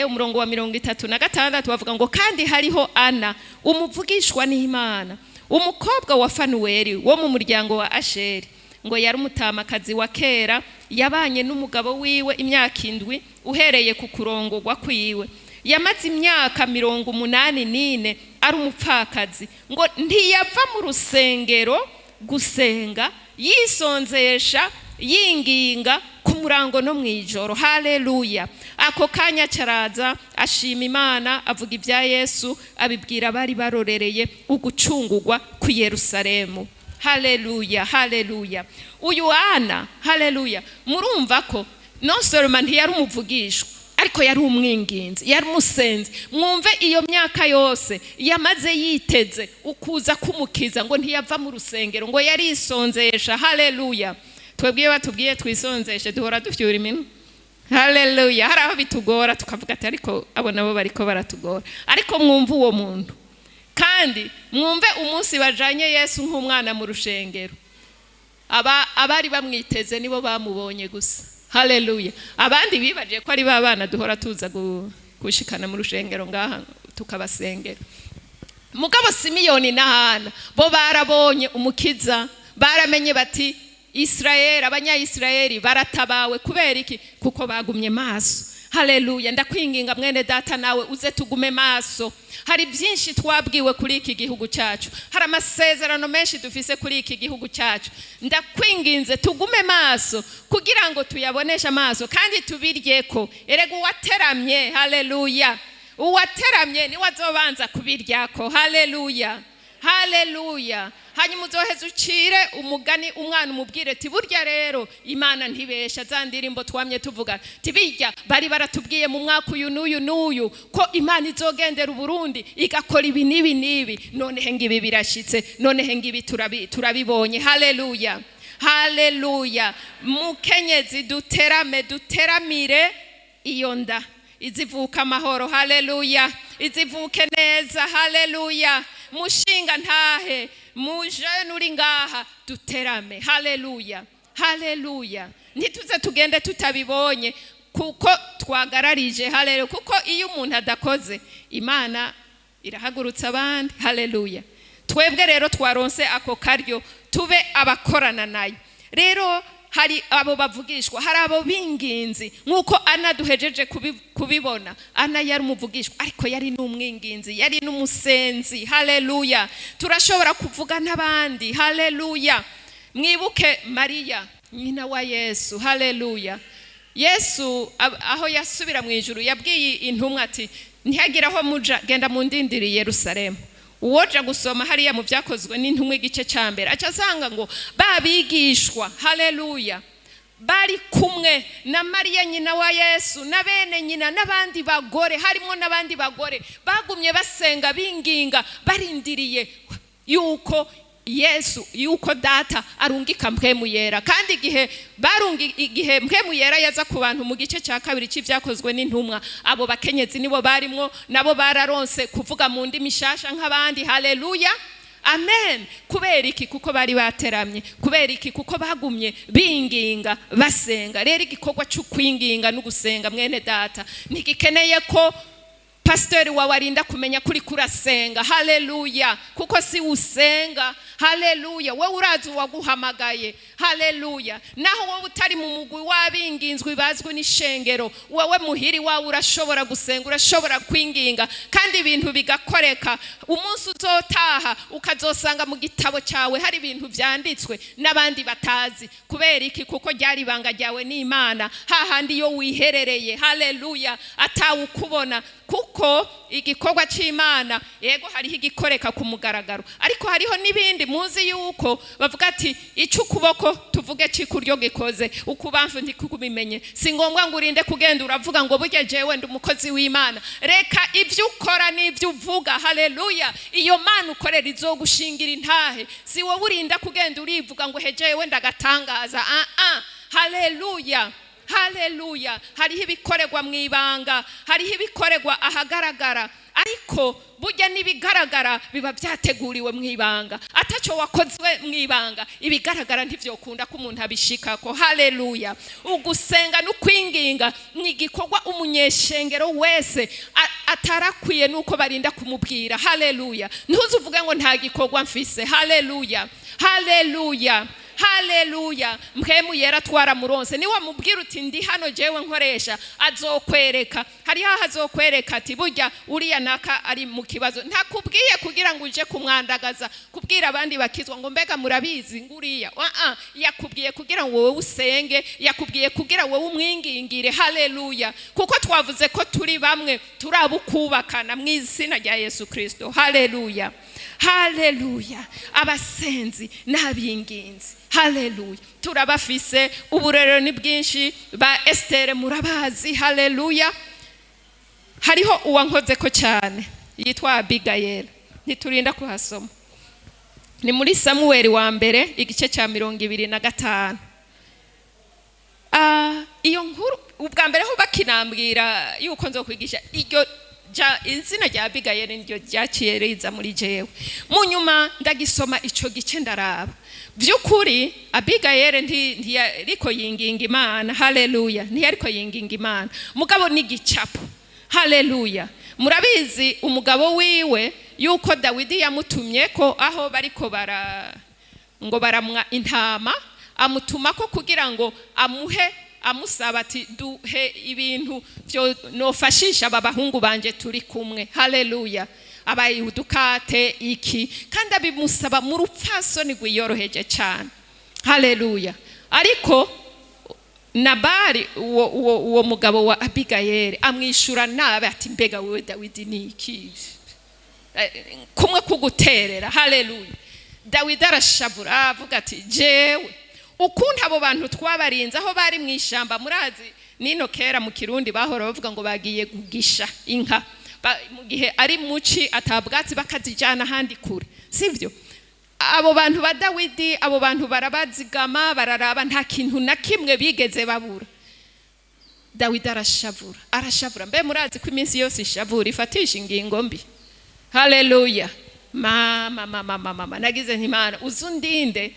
umurongo wa 36, bavuga ngo: "Kandi hariho Ana umuvugishwa n'Imana, umukobwa wa Fanuweli wo mu muryango wa Asheri. Ngo yari umutamakazi wa kera, yabanye n'umugabo wiwe imyaka 7 uhereye ku kurongorwa kwiwe. Yamaze imyaka 84 ari umupfakazi. Ngo ntiyava mu rusengero gusenga." Yisonzesha, yinginga ku murango no mu ijoro. Haleluya! Ako kanya caraza, ashima Imana, avuga ibya Yesu, abibwira abari barorereye ugucungurwa ku Yerusalemu. Haleluya, haleluya! Uyu Ana, haleluya, murumva ko non seulement ntiyari umuvugishwa, ariko yari umwinginzi, yari umusenzi. Mwumve iyo myaka yose yamaze yiteze ukuza kumukiza, ngo ntiyava mu rusengero, ngo yarisonzesha. Haleluya! Twebwe iyo batubwiye twisonzeshe, duhora dufyura iminwa. Haleluya! Hari aho bitugora, tukavuga ati: "Ariko abo nabo bariko baratugora." Ariko mwumve uwo muntu, kandi mwumve umunsi bajanye Yesu nk'umwana mu rushengero, aba abari bamwiteze nibo bamubonye gusa. Haleluya! Abandi bibagiye ko ari ba bana duhora tuza gushikana mu rushengero ngaha tukabasengera. Mugabo Simiyoni na Hana bo barabonye Umukiza, baramenye bati: "Isirayeli, Abanyayisirayeli baratabawe." Kubera iki? Kuko bagumye maso. Haleluya! Ndakwinginga mwene data, nawe uze tugume maso. Hari byinshi twabwiwe kuri iki gihugu cyacu, hari amasezerano menshi dufise kuri iki gihugu cyacu. Ndakwinginze tugume maso kugira ngo tuyaboneshe amaso kandi tubiryeko. Erega uwateramye, haleluya, uwateramye niwe azobanza kubiryako. Haleluya, haleluya! Hanyuma uzoheza ucire umugani umwana, umubwire ati: "Burya rero Imana ntibesha." Za ndirimbo twamye tuvuga tibijya, bari baratubwiye mu mwaka uyu n'uyu n'uyu ko Imana izogendera Uburundi igakora ibi n'ibi n'ibi. Noneho ngibi birashyitse, noneho ngibi turabibonye. Haleluya, haleluya! Mukenyezi, duterame, duteramire iyo nda izivuka amahoro. Haleluya! Izivuke neza. Haleluya! Mushinga ntahe, mujene uri ngaha, duterame. Haleluya, haleluya! Ntituze tugende tutabibonye kuko twagararije. Haleluya! Kuko iyo umuntu adakoze, Imana irahagurutsa abandi. Haleluya! Twebwe rero twaronse ako karyo, tube abakorana nayo. Rero hari abo bavugishwa, hari abo binginzi, nk'uko Ana duhejeje kubibona. Ana yari umuvugishwa, ariko yari n'umwinginzi, yari n'umusenzi. Haleluya! Turashobora kuvuga n'abandi. Haleluya! Mwibuke Mariya, nyina wa Yesu. Haleluya! Yesu aho yasubira mu ijuru, yabwiye intumwa ati: "Ntihagire aho muja, genda mu ndindiri Yerusalemu." Uwoja gusoma hariya mu Byakozwe n'Intumwa igice cya mbere, aca asanga ngo babigishwa, haleluya, bari kumwe na Mariya nyina wa Yesu na bene nyina n'abandi bagore, harimo n'abandi bagore bagumye basenga, binginga, barindiriye yuko Yesu, yuko Data arungika Mpwemu Yera. Kandi igihe barungi, igihe Mpwemu Yera yaza ku bantu mu gice cya kabiri cy'Ibyakozwe n'Intumwa, abo bakenyezi nibo barimwo, nabo bararonse kuvuga mu ndimi shasha nk'abandi. Haleluya, amen! Kubera iki? Kuko bari bateramye. Kubera iki? Kuko bagumye binginga, basenga. Rero igikorwa cyo kwinginga no gusenga, mwene data, ntigikeneye ko pasiteri wawe arinda kumenya kuri kurasenga. Haleluya! Kuko si usenga. Haleluya! Wowe urazi uwaguhamagaye. Haleluya! Naho wowe utari mu mugwi w'abinginzwe bazwi n'ishengero, wowe muhiri wawe urashobora gusenga, urashobora kwinginga, kandi ibintu bigakoreka. Umunsi uzotaha ukazosanga mu gitabo cyawe hari ibintu byanditswe n'abandi batazi. Kubera iki? Kuko ryari ibanga ryawe n'Imana, hahandi iyo wiherereye. Haleluya! Atawukubona. Kuko igikorwa cy'Imana, yego, hariho igikoreka ku mugaragaro, ariko hariho n'ibindi muzi yuko bavuga ati: "Icyo ukuboko tuvuge cy'ikuryo gikoze, ukubamfu ntikubimenye." Si ngombwa ngo urinde kugenda uravuga ngo: "Burya jewe ndi umukozi w'Imana." Reka ibyo ukora n'ibyo uvuga, haleluya, iyo Mana ukorera izogushingira intahe. Si wowe urinda kugenda urivuga ngo: "Hejewe ndagatangaza." Ah ah! Haleluya, haleluya! Hariho ibikorerwa mu ibanga, hariho ibikorerwa ahagaragara, ariko burya n'ibigaragara biba byateguriwe mu ibanga. Atacyo wakozwe mu ibanga, ibigaragara ntibyokunda ko umuntu abishikako. Haleluya! Ugusenga no kwinginga ni igikorwa umunyeshengero wese atarakwiye nuko barinda kumubwira. Haleluya! Ntuzuvuge ngo: "Nta gikorwa mfise." Haleluya, haleluya! Haleluya. Mpwemu Yera twaramuronse. Niwe mubwira uti ndi hano jewe nkoresha, azokwereka. Hariho aho azokwereka ati burya uriya naka ari mu kibazo. Ntakubwiye kugira ngo uje kumwandagaza, kubwira abandi bakizwa ngo mbega murabizi nguriya. Yakubwiye kugira ngo wowe usenge, yakubwiye kugira wowe umwingingire. Haleluya. Kuko twavuze ko turi bamwe, turi abukubakana mu izina rya Yesu Kristo. Haleluya. Haleluya. Abasenzi n'abinginzi, haleluya, turabafise. Uburero ni bwinshi, ba Esiteri murabazi. Haleluya. Hariho uwankoze ko cyane yitwa Abigayeli, ntiturinda kuhasoma, ni muri Samuweli wa mbere igice cya 25. Iyo nkuru ubwa mbere ho bakinambwira yuko nzokwigisha iryo izina rya Abigayeli niryo ryaciye riza muri jewe. Mu nyuma ndagisoma ico gice, ndaraba by'ukuri Abigayeli ntiyariko yinginga Imana. Haleluya. Ntiyariko yinginga Imana, mugabo n'igicapo. Haleluya. Murabizi umugabo wiwe yuko Dawidi yamutumye ko aho bariko bara ngo baramwa intama, amutuma ko kugira ngo amuhe, amusaba ati duhe ibintu byo nofashisha aba bahungu banje turi kumwe. Haleluya. Abaye udukate iki, kandi abimusaba mu rupfasoni rwiyoroheje cyane. Haleluya. Ariko Nabali uwo mugabo wa Abigayeli amwishura nabi ati mbega wewe Dawidi ni iki, kumwe kuguterera. Haleluya. Dawidi arashavura, avuga ati jewe ukuntu abo bantu twabarinze aho bari mu ishyamba. Murazi nino kera mu Kirundi bahora bavuga ngo bagiye kugisha inka mu gihe ari muci atabwatsi, bakazijyana ahandi kure, sibyo? Abo bantu ba Dawidi, abo bantu barabazigama, bararaba, nta kintu na kimwe bigeze babura. Dawidi arashavura, arashavura. Mbe murazi ko iminsi yose ishavura ifatisha ingingo mbi? Haleluya. Mama, mama, mama, mama, nagize nti Imana uzundinde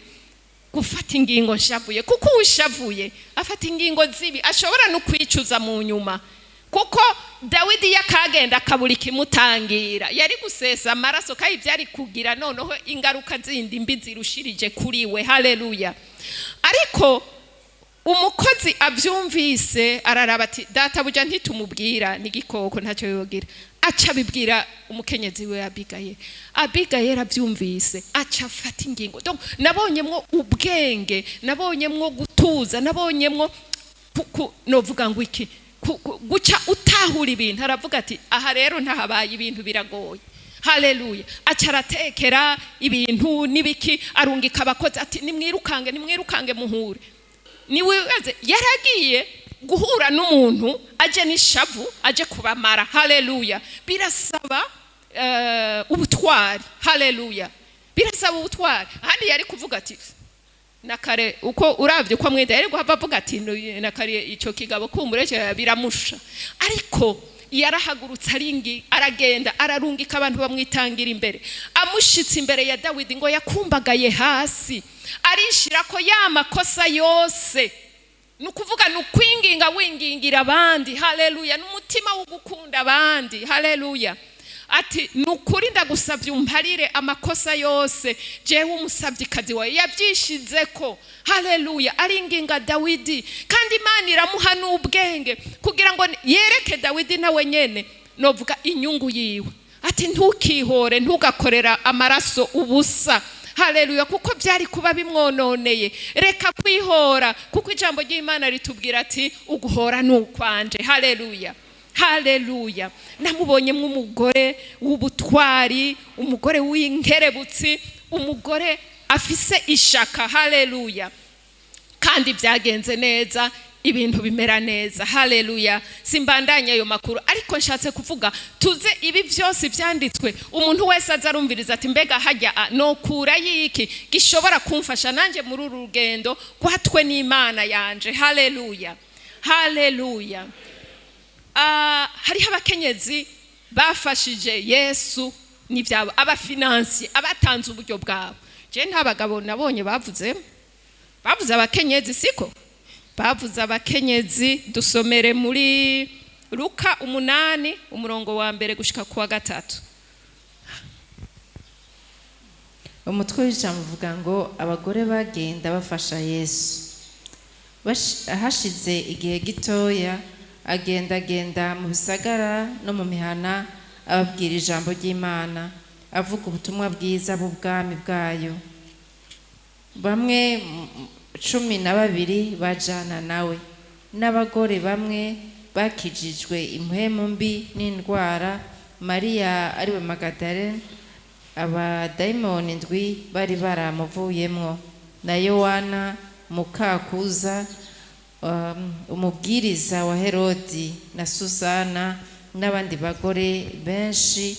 gufata ingingo nshavuye, kuko ushavuye afata ingingo zibi ashobora no kwicuza mu nyuma. Kuko Dawidi yakagenda akabura ikimutangira, yari gusesa amaraso, kandi byari kugira noneho ingaruka zindi mbi zirushirije kuri we. Haleluya. Ariko umukozi abyumvise araraba ati databuja ntitumubwira n'igikoko ntacyo yogira, aca abibwira umukenyezi we Abigayeli. Abigayeli abyumvise aca afata ingingo. Donc nabonyemwo ubwenge, nabonyemwo gutuza, nabonyemwo novuga ngo iki, guca utahura ibintu. Aravuga ati aha rero ntahabaye ibintu biragoye. Haleluya. Aca aratekera ibintu n'ibiki, arungika abakozi ati nimwirukange, nimwirukange muhure. Niwibaze yaragiye guhura n'umuntu aje n'ishavu, aje kubamara. Haleluya. Birasaba ubutwari. Haleluya. Birasaba ubutwari. Ahandi yari kuvuga ati nakare uko uravye uko mwenda, yari guhava avuga ati nakare ico kigabo kumureke biramusha. Ariko yarahagurutse aringi, aragenda, ararungika abantu bamwitangira imbere. Amushitse imbere ya Dawidi ngo yakumbagaye hasi, arishira ko ya makosa yose. Ni ukuvuga ni ukwinginga wingingira abandi. Haleluya. N'umutima wo gukunda abandi. Haleluya. Ati ni ukuri ndagusabye umparire amakosa yose jewe umusabyikazi wawe. Yabyishize ko. Haleluya. Aringinga Dawidi, kandi Imana iramuha n'ubwenge kugira ngo yereke Dawidi nawe nyene novuga inyungu yiwe, ati ntukihore, ntugakorera amaraso ubusa. Haleluya. Kuko byari kuba bimwononeye. Reka kwihora, kuko ijambo ry'Imana ritubwira ati uguhora ni ukwanje. Haleluya. Haleluya. Namubonyemo umugore w'ubutwari, umugore w'inkerebutsi, umugore afise ishaka. Haleluya. Kandi byagenze neza, ibintu bimera neza. Haleluya. Simbandanye ayo makuru, ariko nshatse kuvuga tuze ibi byose byanditswe, umuntu wese aza arumviriza ati mbega hajya nokura yiki gishobora kumfasha nanjye muri uru rugendo rwatwe n'Imana yanje. Haleluya. Haleluya. Hariho abakenyezi bafashije Yesu n'ibyabo, abafinansiye, abatanze uburyo bwabo. Je nta bagabo nabonye bavuze, bavuze abakenyezi, siko bavuze abakenyezi. Dusomere muri Luka 8 umurongo wa 1 gushika ku wa 3. Umutwe w'ijambo uvuga ngo abagore bagenda bafasha Yesu. Hashize igihe gitoya agendagenda mu bisagara no mu mihana, ababwira ijambo ry'Imana, avuga ubutumwa bwiza bw'ubwami bwayo. Bamwe 12 bajana nawe, n'abagore bamwe bakijijwe impwemu mbi n'indwara, Mariya ariwe Magadalene abadayimoni ndwi bari baramuvuyemwo, na Yohana mukakuza, umubwiriza wa Herodi, na Susana, n'abandi bagore benshi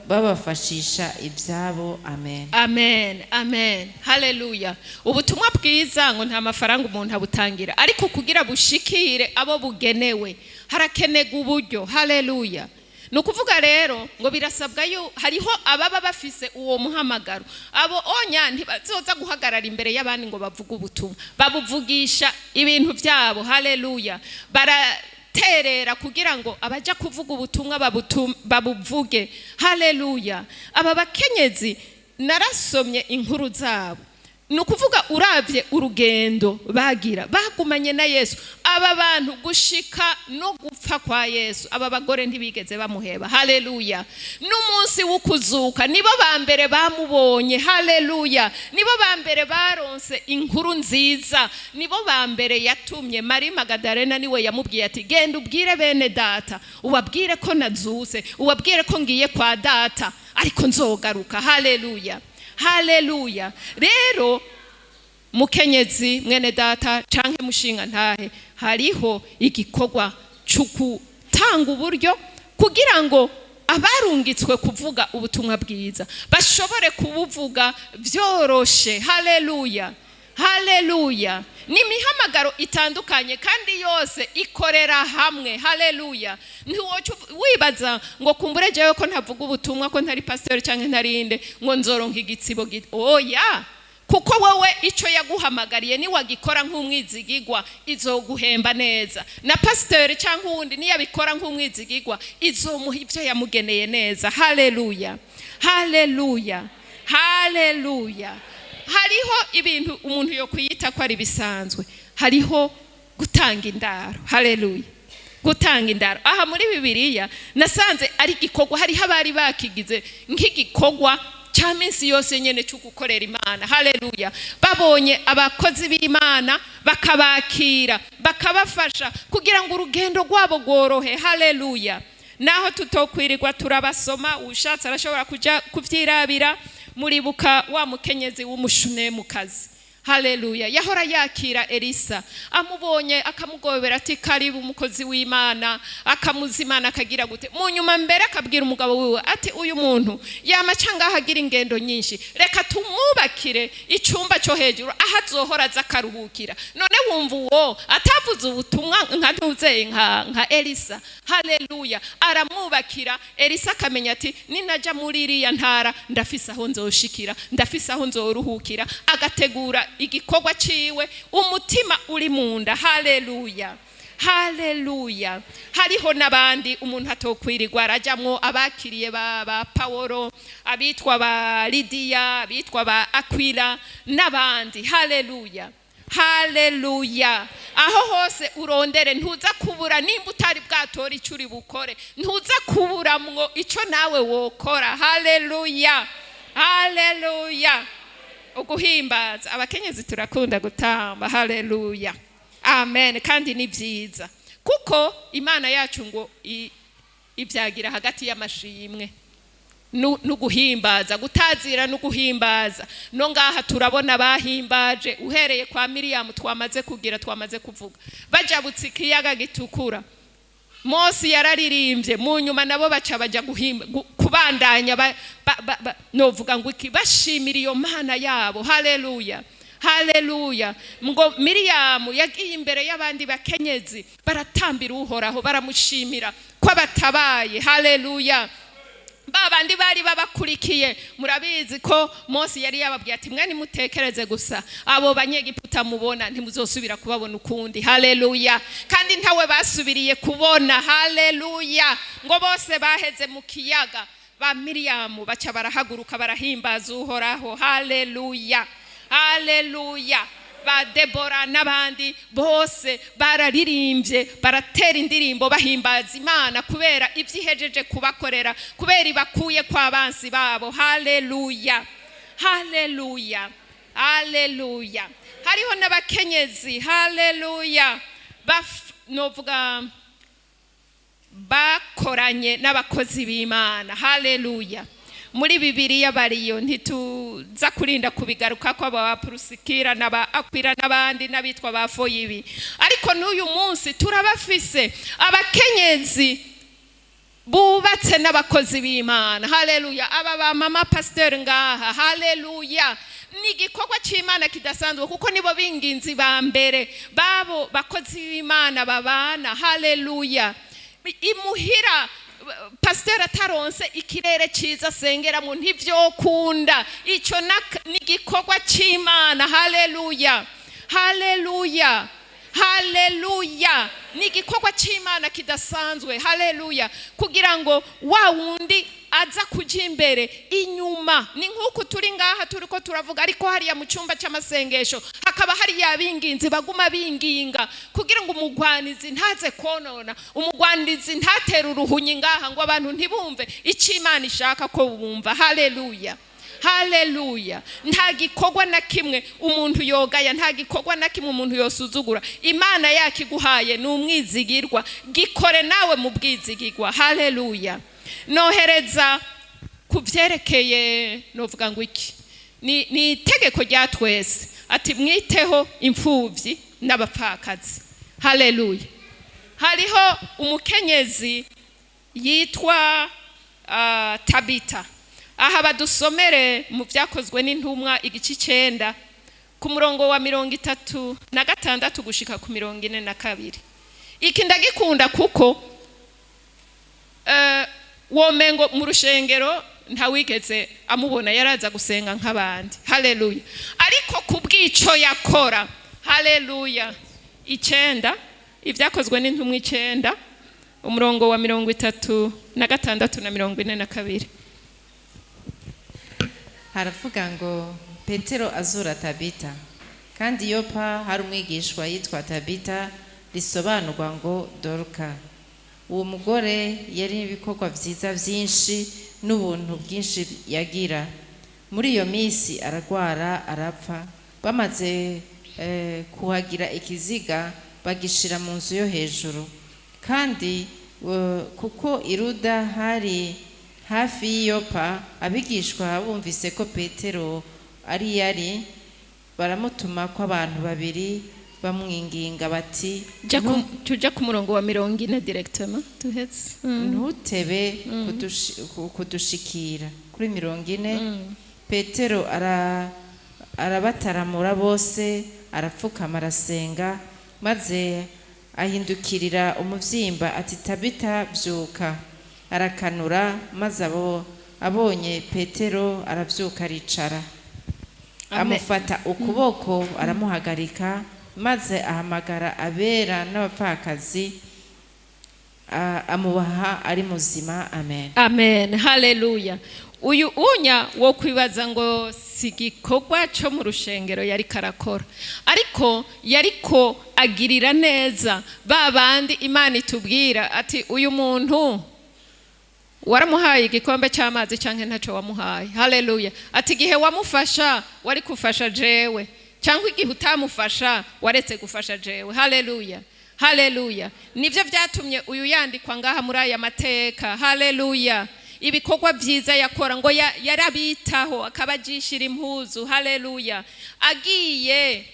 babafashisha ibyabo. Amen. Amen, amen, haleluya. Ubutumwa bwiza ngo nta mafaranga umuntu abutangira, ariko kugira bushikire abo bugenewe harakenerwa uburyo. Haleluya. Ni ukuvuga rero ngo birasabwa yo hariho ababa bafise uwo muhamagaro. Abo onya ntibazoza guhagarara imbere y'abandi ngo bavuge ubutumwa, babuvugisha ibintu byabo. Haleluya. Baraterera kugira ngo abaja kuvuga ubutumwa babuvuge. Haleluya. Aba bakenyezi narasomye inkuru zabo. Ni ukuvuga uravye urugendo bagira, bagumanye na Yesu, aba bantu gushika no gupfa kwa Yesu, aba bagore ntibigeze bamuheba. Haleluya. N'umunsi w'ukuzuka nibo ba mbere bamubonye. Haleluya. Nibo ba mbere baronse inkuru nziza, nibo ba mbere yatumye. Marie Magadalena niwe yamubwiye ati: "Genda ubwire bene data, ubabwire ko nazuse, ubabwire ko ngiye kwa data ariko nzogaruka." Haleluya, haleluya. Rero mukenyezi mwene data canke mushinga ntahe, hariho igikorwa cyo gutanga uburyo kugira ngo abarungitswe kuvuga ubutumwa bwiza bashobore kubuvuga byoroshe. Haleluya, haleluya. Ni imihamagaro itandukanye kandi yose ikorera hamwe. Haleluya. Ntiwoca wibaza ngo kumbure jewe ko ntavuga ubutumwa, ko ntari pasiteri cyangwa ntarinde, ngo nzoronka igitsibo. Oya, kuko wowe icyo yaguhamagariye niwagikora nk'umwizigigwa izoguhemba neza, na pasiteri cyangwa uwundi niyabikora nk'umwizigigwa izomuha ibyo yamugeneye neza. Haleluya, haleluya, haleluya. Hariho ibintu umuntu yo kwiyita ko ari bisanzwe. Hariho gutanga indaro. Haleluya. Gutanga indaro aha muri Bibiliya nasanze ari igikorwa, hariho abari bakigize nk'igikorwa cya minsi yose nyene cyo gukorera Imana. Haleluya. Babonye abakozi b'Imana bakabakira, bakabafasha kugira ngo urugendo rwabo rworohe. Haleluya. Naho tutokwirirwa turabasoma, ushatse arashobora kuja kuvyirabira. Muribuka wa mukenyezi w'Umushunemukazi? Haleluya. Yahora yakira Elisa, amubonye akamugobera ati: "Karibu umukozi w'Imana." Akamuzimana, akagira gute. Mu nyuma mbere akabwira umugabo wiwe ati: "Uyu muntu yama ngaho agira ingendo nyinshi, reka tumwubakire icyumba cyo hejuru aho azohora aza akaruhukira." None wumva uwo atavuze ubutumwa nka ntuzeye nka Elisa? Haleluya. Aramwubakira, Elisa akamenya ati: "Ninajya muri iriya ntara ndafise aho nzoshikira, ndafise aho nzoruhukira." Agategura igikorwa ciwe umutima uri mu nda. Haleluya, haleluya. Hariho n'abandi umuntu atokwirirwa arajamwo, abakiriye ba Pawolo, abitwa ba Lidiya, abitwa ba Akwila n'abandi. Haleluya, haleluya. Aho hose urondere ntuza kubura. Nimba utari bwatora icyo uri bukore, ntuza kuburamwo icyo nawe wokora. Haleluya, haleluya. Uguhimbaza, abakenyezi turakunda gutamba. Haleluya, amen. Kandi ni byiza kuko Imana yacu ngo ibyagira hagati y'amashimwe n'uguhimbaza, gutazira n'uguhimbaza. No ngaha turabona bahimbaje uhereye kwa Miriyamu twamaze kugira, twamaze kuvuga, bajabutse ikiyaga gitukura. Mose yararirimbye, mu nyuma nabo baca bajya guhimba, kubandanya novuga ngo iki, bashimira iyo Mana yabo. Haleluya, haleluya. Ngo Miriyamu yagiye imbere y'abandi bakenyezi, baratambira Uhoraho, baramushimira ko abatabaye. Haleluya. Ba bandi bari babakurikiye, murabizi ko Mose yari yababwiye ati: "Mwe nimutekereze gusa, abo Banyegiputa mubona ntimuzosubira kubabona ukundi." Haleluya. Kandi ntawe basubiriye kubona. Haleluya. Ngo bose baheze mu kiyaga. Ba Miriyamu baca barahaguruka, barahimbaza Uhoraho. Haleluya, haleluya! Ba Debora n'abandi bose bararirimbye, baratera indirimbo, bahimbaza Imana kubera ibyo ihejeje kubakorera, kubera ibakuye kw'abansi babo. Haleluya, haleluya, haleluya! Hariho n'abakenyezi, haleluya, novuga bakoranye n'abakozi b'Imana. Haleluya! Muri Bibiliya bariyo, ntituza kurinda kubigaruka ko aba Purusikira n'aba Akwira n'abandi n'abitwa ba Foyibi, ariko n'uyu munsi turabafise, abakenyezi bubatse n'abakozi b'Imana. Haleluya! Aba ba mama pasiteri ngaha, haleluya, ni igikorwa cy'Imana kidasanzwe, kuko nibo b'inginzi ba mbere babo bakozi b'Imana babana. Haleluya! Imuhira pasiteri ataronse ikirere cyiza asengeramo, ntibyokunda. Icyo ni igikorwa cy'Imana. Haleluya, haleluya, haleluya! Ni igikorwa cy'Imana kidasanzwe. Haleluya! Kugira ngo wa wundi aza kujya imbere inyuma, ni nk'uku turi ngaha turi ko turavuga, ariko hariya mu cyumba cy'amasengesho hakaba hariya abinginzi baguma binginga kugira ngo umugwanizi ntaze konona, umugwanizi ntatere uruhunyi ngaha ngo abantu ntibumve icyo Imana ishaka ko bumva. Haleluya, haleluya! Nta gikorwa na kimwe umuntu yogaya, nta gikorwa na kimwe umuntu yosuzugura. Imana yakiguhaye ni umwizigirwa, gikore nawe mu bwizigirwa. Haleluya! Nohereza ku byerekeye, novuga ngo iki ni itegeko rya twese, ati mwiteho imfubyi n'abapfakazi. Haleluya! Hariho umukenyezi yitwa Tabita. Aha badusomere mu Byakozwe n'Intumwa igice 9, ku murongo wa 36 gushika ku 42. Iki ndagikunda kuko womengo mu rushengero ntawigeze amubona, yaraza gusenga nk'abandi. Haleluya! Ariko ku bw'ico yakora, haleluya, 9, Ibyakozwe n'Intumwa 9, umurongo wa 36 na 42. Haravuga ngo: Petero azura Tabita. Kandi Yopa hari umwigishwa yitwa Tabita, risobanurwa ngo Doruka. Uwo mugore yari ibikorwa byiza byinshi n'ubuntu bwinshi yagira. Muri iyo minsi aragwara, arapfa. Bamaze kuhagira ikiziga, bagishira mu nzu yo hejuru. Kandi kuko i Luda hari hafi y'iyopa, abigishwa bumvise ko Petero ari yari, baramutuma ko abantu babiri bamwinginga bati: Tuja ku murongo wa 40 directement tuhetse. Ntutebe kudushikira. Kuri 40, Petero arabataramura bose, arapfukama, arasenga, maze ahindukirira umubyimba ati: "Tabita, byuka." Arakanura, maze abo abonye Petero arabyuka, aricara. Amen. Amufata ukuboko, aramuhagarika, maze ahamagara abera n'abapfakazi, amubaha ari muzima. Amen. Amen, haleluya! Uyu unya wo kwibaza ngo si igikorwa cyo mu rushengero yari karakora, ariko yariko agirira neza ba bandi Imana itubwira ati: "Uyu muntu waramuhaye igikombe cy'amazi cyangwa ntacyo wamuhaye?" Haleluya! Ati: "Igihe wamufasha wari gufasha jewe, cyangwa igihe utamufasha waretse gufasha jewe." Haleluya, haleluya! Nibyo byatumye uyu yandikwa ngaha muri aya mateka. Haleluya! Ibikorwa byiza yakora, ngo yarabitaho, akabajishira impuzu. Haleluya! Agiye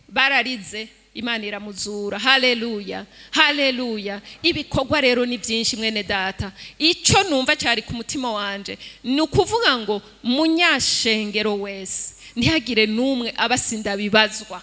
bararize, Imana iramuzura. Haleluya, haleluya! Ibikorwa rero ni byinshi, mwene data. Icyo numva cyari ku mutima wanje ni ukuvuga ngo munyashengero wese, ntihagire n'umwe aba sindabibazwa,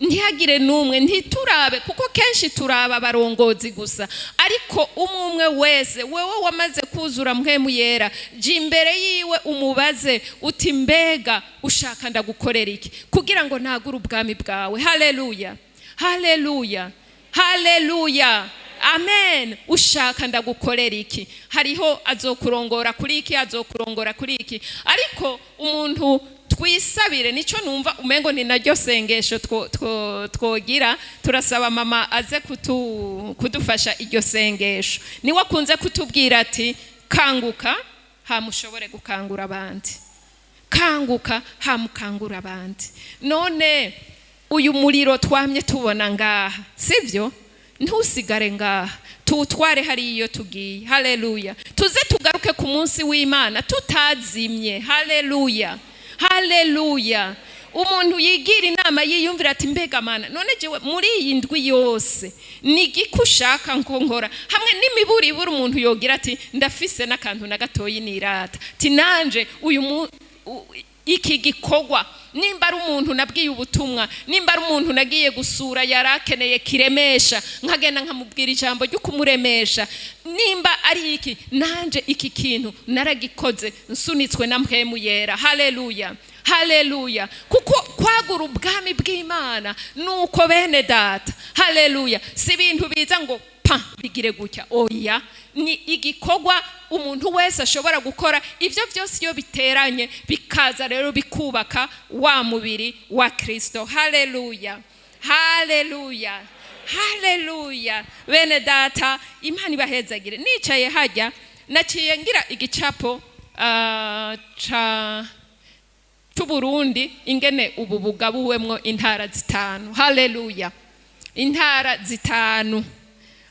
ntihagire n'umwe. Ntiturabe, kuko kenshi turaba abarongozi gusa, ariko umwe umwe wese, wewe wamaze kuzura Mpwemu Yera, jya imbere yiwe umubaze uti: "Mbega ushaka ndagukorera iki kugira ngo ntagure ubwami bwawe?" Haleluya, haleluya, haleluya! Amen. Ushaka ndagukorera iki? Hariho azokurongora kuri iki, azokurongora kuri iki. Ariko umuntu twisabire, nico numva umengo ni naryo sengesho twogira. Turasaba mama aze kudufasha iryo sengesho. Niwe akunze kutubwira ati: "Kanguka hamushobore gukangura abandi, kanguka hamukangura abandi." None uyu muriro twamye tubona ngaha, sibyo? Ntusigare ngaha, tuwutware hariya iyo tugiye. Haleluya! Tuze tugaruke ku munsi w'Imana tutazimye. Haleluya, haleluya! Umuntu yigira inama, yiyumvira ati: "Mbega Mana, none jewe muri iyi ndwi yose ni igiki ushaka ngo nkora?" Hamwe n'imiburiburi umuntu yogira ati: "Ndafise n'akantu na gatoyi nirata." Ati: "Nanje uyu iki gikorwa, nimba ari umuntu nabwiye ubutumwa, nimba ari umuntu nagiye gusura yari akeneye kiremesha, nkagenda nkamubwira ijambo ryo kumuremesha, nimba ari iki, nanje iki kintu naragikoze nsunitswe na Mpwemu Yera." Haleluya, haleluya! Kuko kwagura ubwami bw'Imana nuko, bene data, haleluya, si ibintu biza ngo pa bigire gutya. Oya, ni igikorwa umuntu wese ashobora gukora. Ibyo byose iyo biteranye bikaza rero bikubaka wa mubiri wa Kristo. Haleluya, haleluya, haleluya! Bene data, Imana ibahezagire. Nicaye hajya naciye ngira igicapo ca c'Uburundi, ingene ubu bugabuwemwo intara zitanu. Haleluya! Intara zitanu.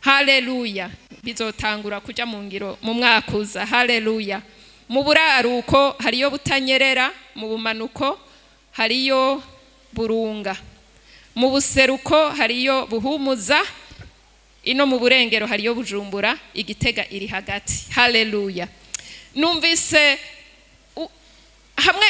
Haleluya! Bizotangura kuja mu ngiro mu mwaka uza. Haleluya! Mu buraruko hariyo Butanyerera, mu bumanuko hariyo Burunga, mu buseruko hariyo Buhumuza, ino mu burengero hariyo Bujumbura, Igitega iri hagati. Haleluya! Numvise hamwe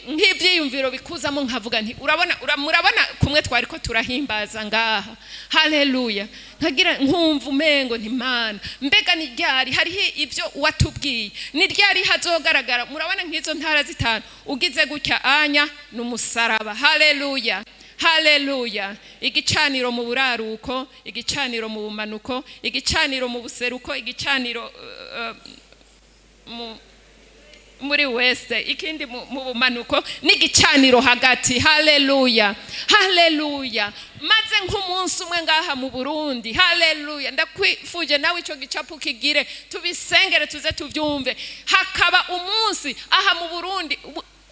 nk'ibyiyumviro bikuzamo, nkavuga nti: "Urabona, murabona kumwe twari ko turahimbaza ngaha." Haleluya! Nkagira nkumva umengo nti: "Mana, mbega ni ryari? Hariho ibyo watubwiye, ni ryari hazogaragara?" Murabona nk'izo ntara zitanu, ugize gutya anya ni umusaraba. Haleluya, haleluya! Igicaniro mu buraruko, igicaniro mu bumanuko, igicaniro mu buseruko, igicaniro muri west, ikindi mu bumanuko, n'igicaniro hagati. Haleluya, haleluya! Maze nk'umunsi umwe ngaha mu Burundi, haleluya, ndakwifuje nawe icyo gicapu kigire, tubisengere, tuze tubyumve. Hakaba umunsi aha mu Burundi,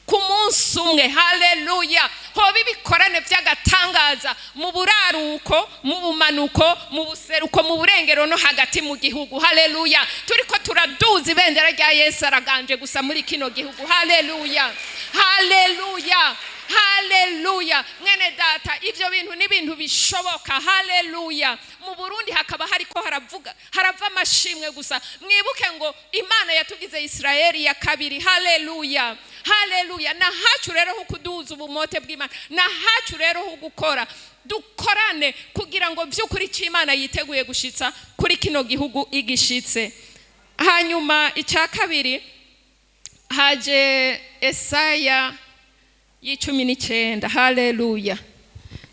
ku munsi umwe, haleluya, hoba ibikorane by'agatangaza mu buraruko, mu bumanuko, mu buseruko, mu burengero no hagati mu gihugu. Haleluya! Turiko turaduza ibendera rya Yesu araganje gusa muri kino gihugu. Haleluya, haleluya, haleluya! Mwene data, ibyo bintu ni ibintu bishoboka. Haleluya! Mu Burundi hakaba hariko haravuga, harava amashimwe gusa. Mwibuke ngo Imana yatugize Isirayeli ya kabiri. Haleluya, haleluya! Na hacu rero ho kuduza ubumote bw'Imana, na hacu rero ho gukora, dukorane kugira ngo by'ukuri icyo Imana yiteguye gushitsa kuri kino gihugu igishitse. Hanyuma icya kabiri haje Esaya y'19. Haleluya!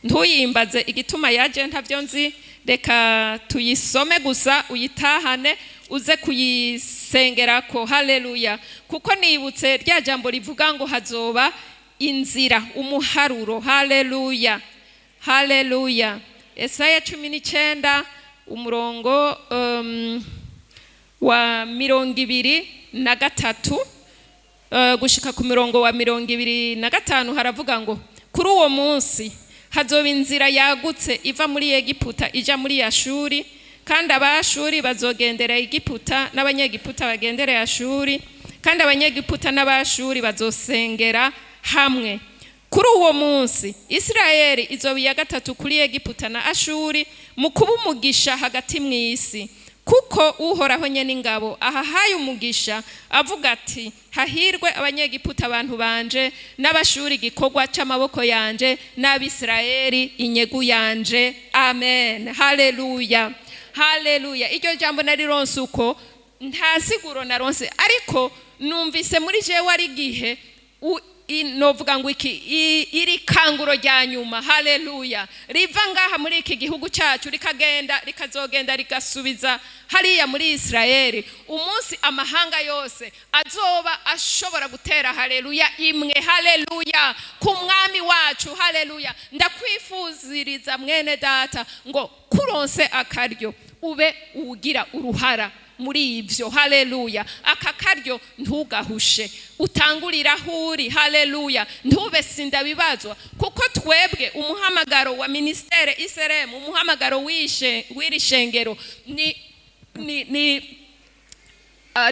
Ntuyimbaze igituma yaje, ntabyo nzi. Reka tuyisome gusa, uyitahane, uze kuyisengerako. Haleluya! Kuko nibutse rya jambo rivuga ngo hazoba inzira, umuharuro. Haleluya, haleluya! Esaya 19, umurongo wa 23 gushika ku mirongo wa 25, haravuga ngo: "Kuri uwo munsi hazoba inzira yagutse iva muri Egiputa ija muri Ashuri, kandi Abashuri bazogendera Egiputa, n'Abanyegiputa bagendera Ashuri, kandi Abanyegiputa n'Abashuri bazosengera hamwe. Kuri uwo munsi Isirayeli izoba iya gatatu kuri Egiputa na Ashuri mu kuba umugisha hagati mu isi, kuko Uhoraho nyene ingabo ahahaye umugisha, avuga ati: Hahirwe Abanyegiputa abantu banje, n'Abashuri igikorwa c'amaboko yanje, n'Abisirayeli inyegu yanje." Amen. Haleluya, haleluya! Iryo jambo narironse uko, nta siguro naronse, ariko numvise muri jewe ari igihe. Novuga ngo iki iri kanguro rya nyuma, haleluya, riva ngaha muri iki gihugu cyacu, rikagenda, rikazogenda, rigasubiza hariya muri Israeli, umunsi amahanga yose azoba ashobora gutera haleluya imwe, haleluya ku Mwami wacu, haleluya. Ndakwifuziriza, mwene data, ngo kuronse akaryo ube ugira uruhara muri ibyo, haleluya. Aka karyo ntugahushe, utangurira aho uri, haleluya. Ntube sindabibazwa, kuko twebwe umuhamagaro wa ministère ICRM, umuhamagaro w'iri shengero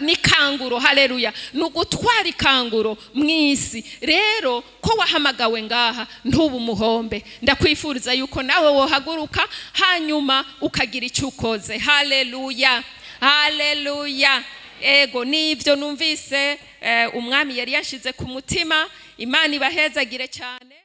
ni kanguro, haleluya, ni ugutwara ikanguro mu isi. Rero ko wahamagawe ngaha, ntube umuhombe. Ndakwifuriza yuko nawe wohaguruka, hanyuma ukagira icyo ukoze. Haleluya, haleluya. Ego, nibyo numvise umwami yari yashize ku mutima. Imana ibahezagire cyane.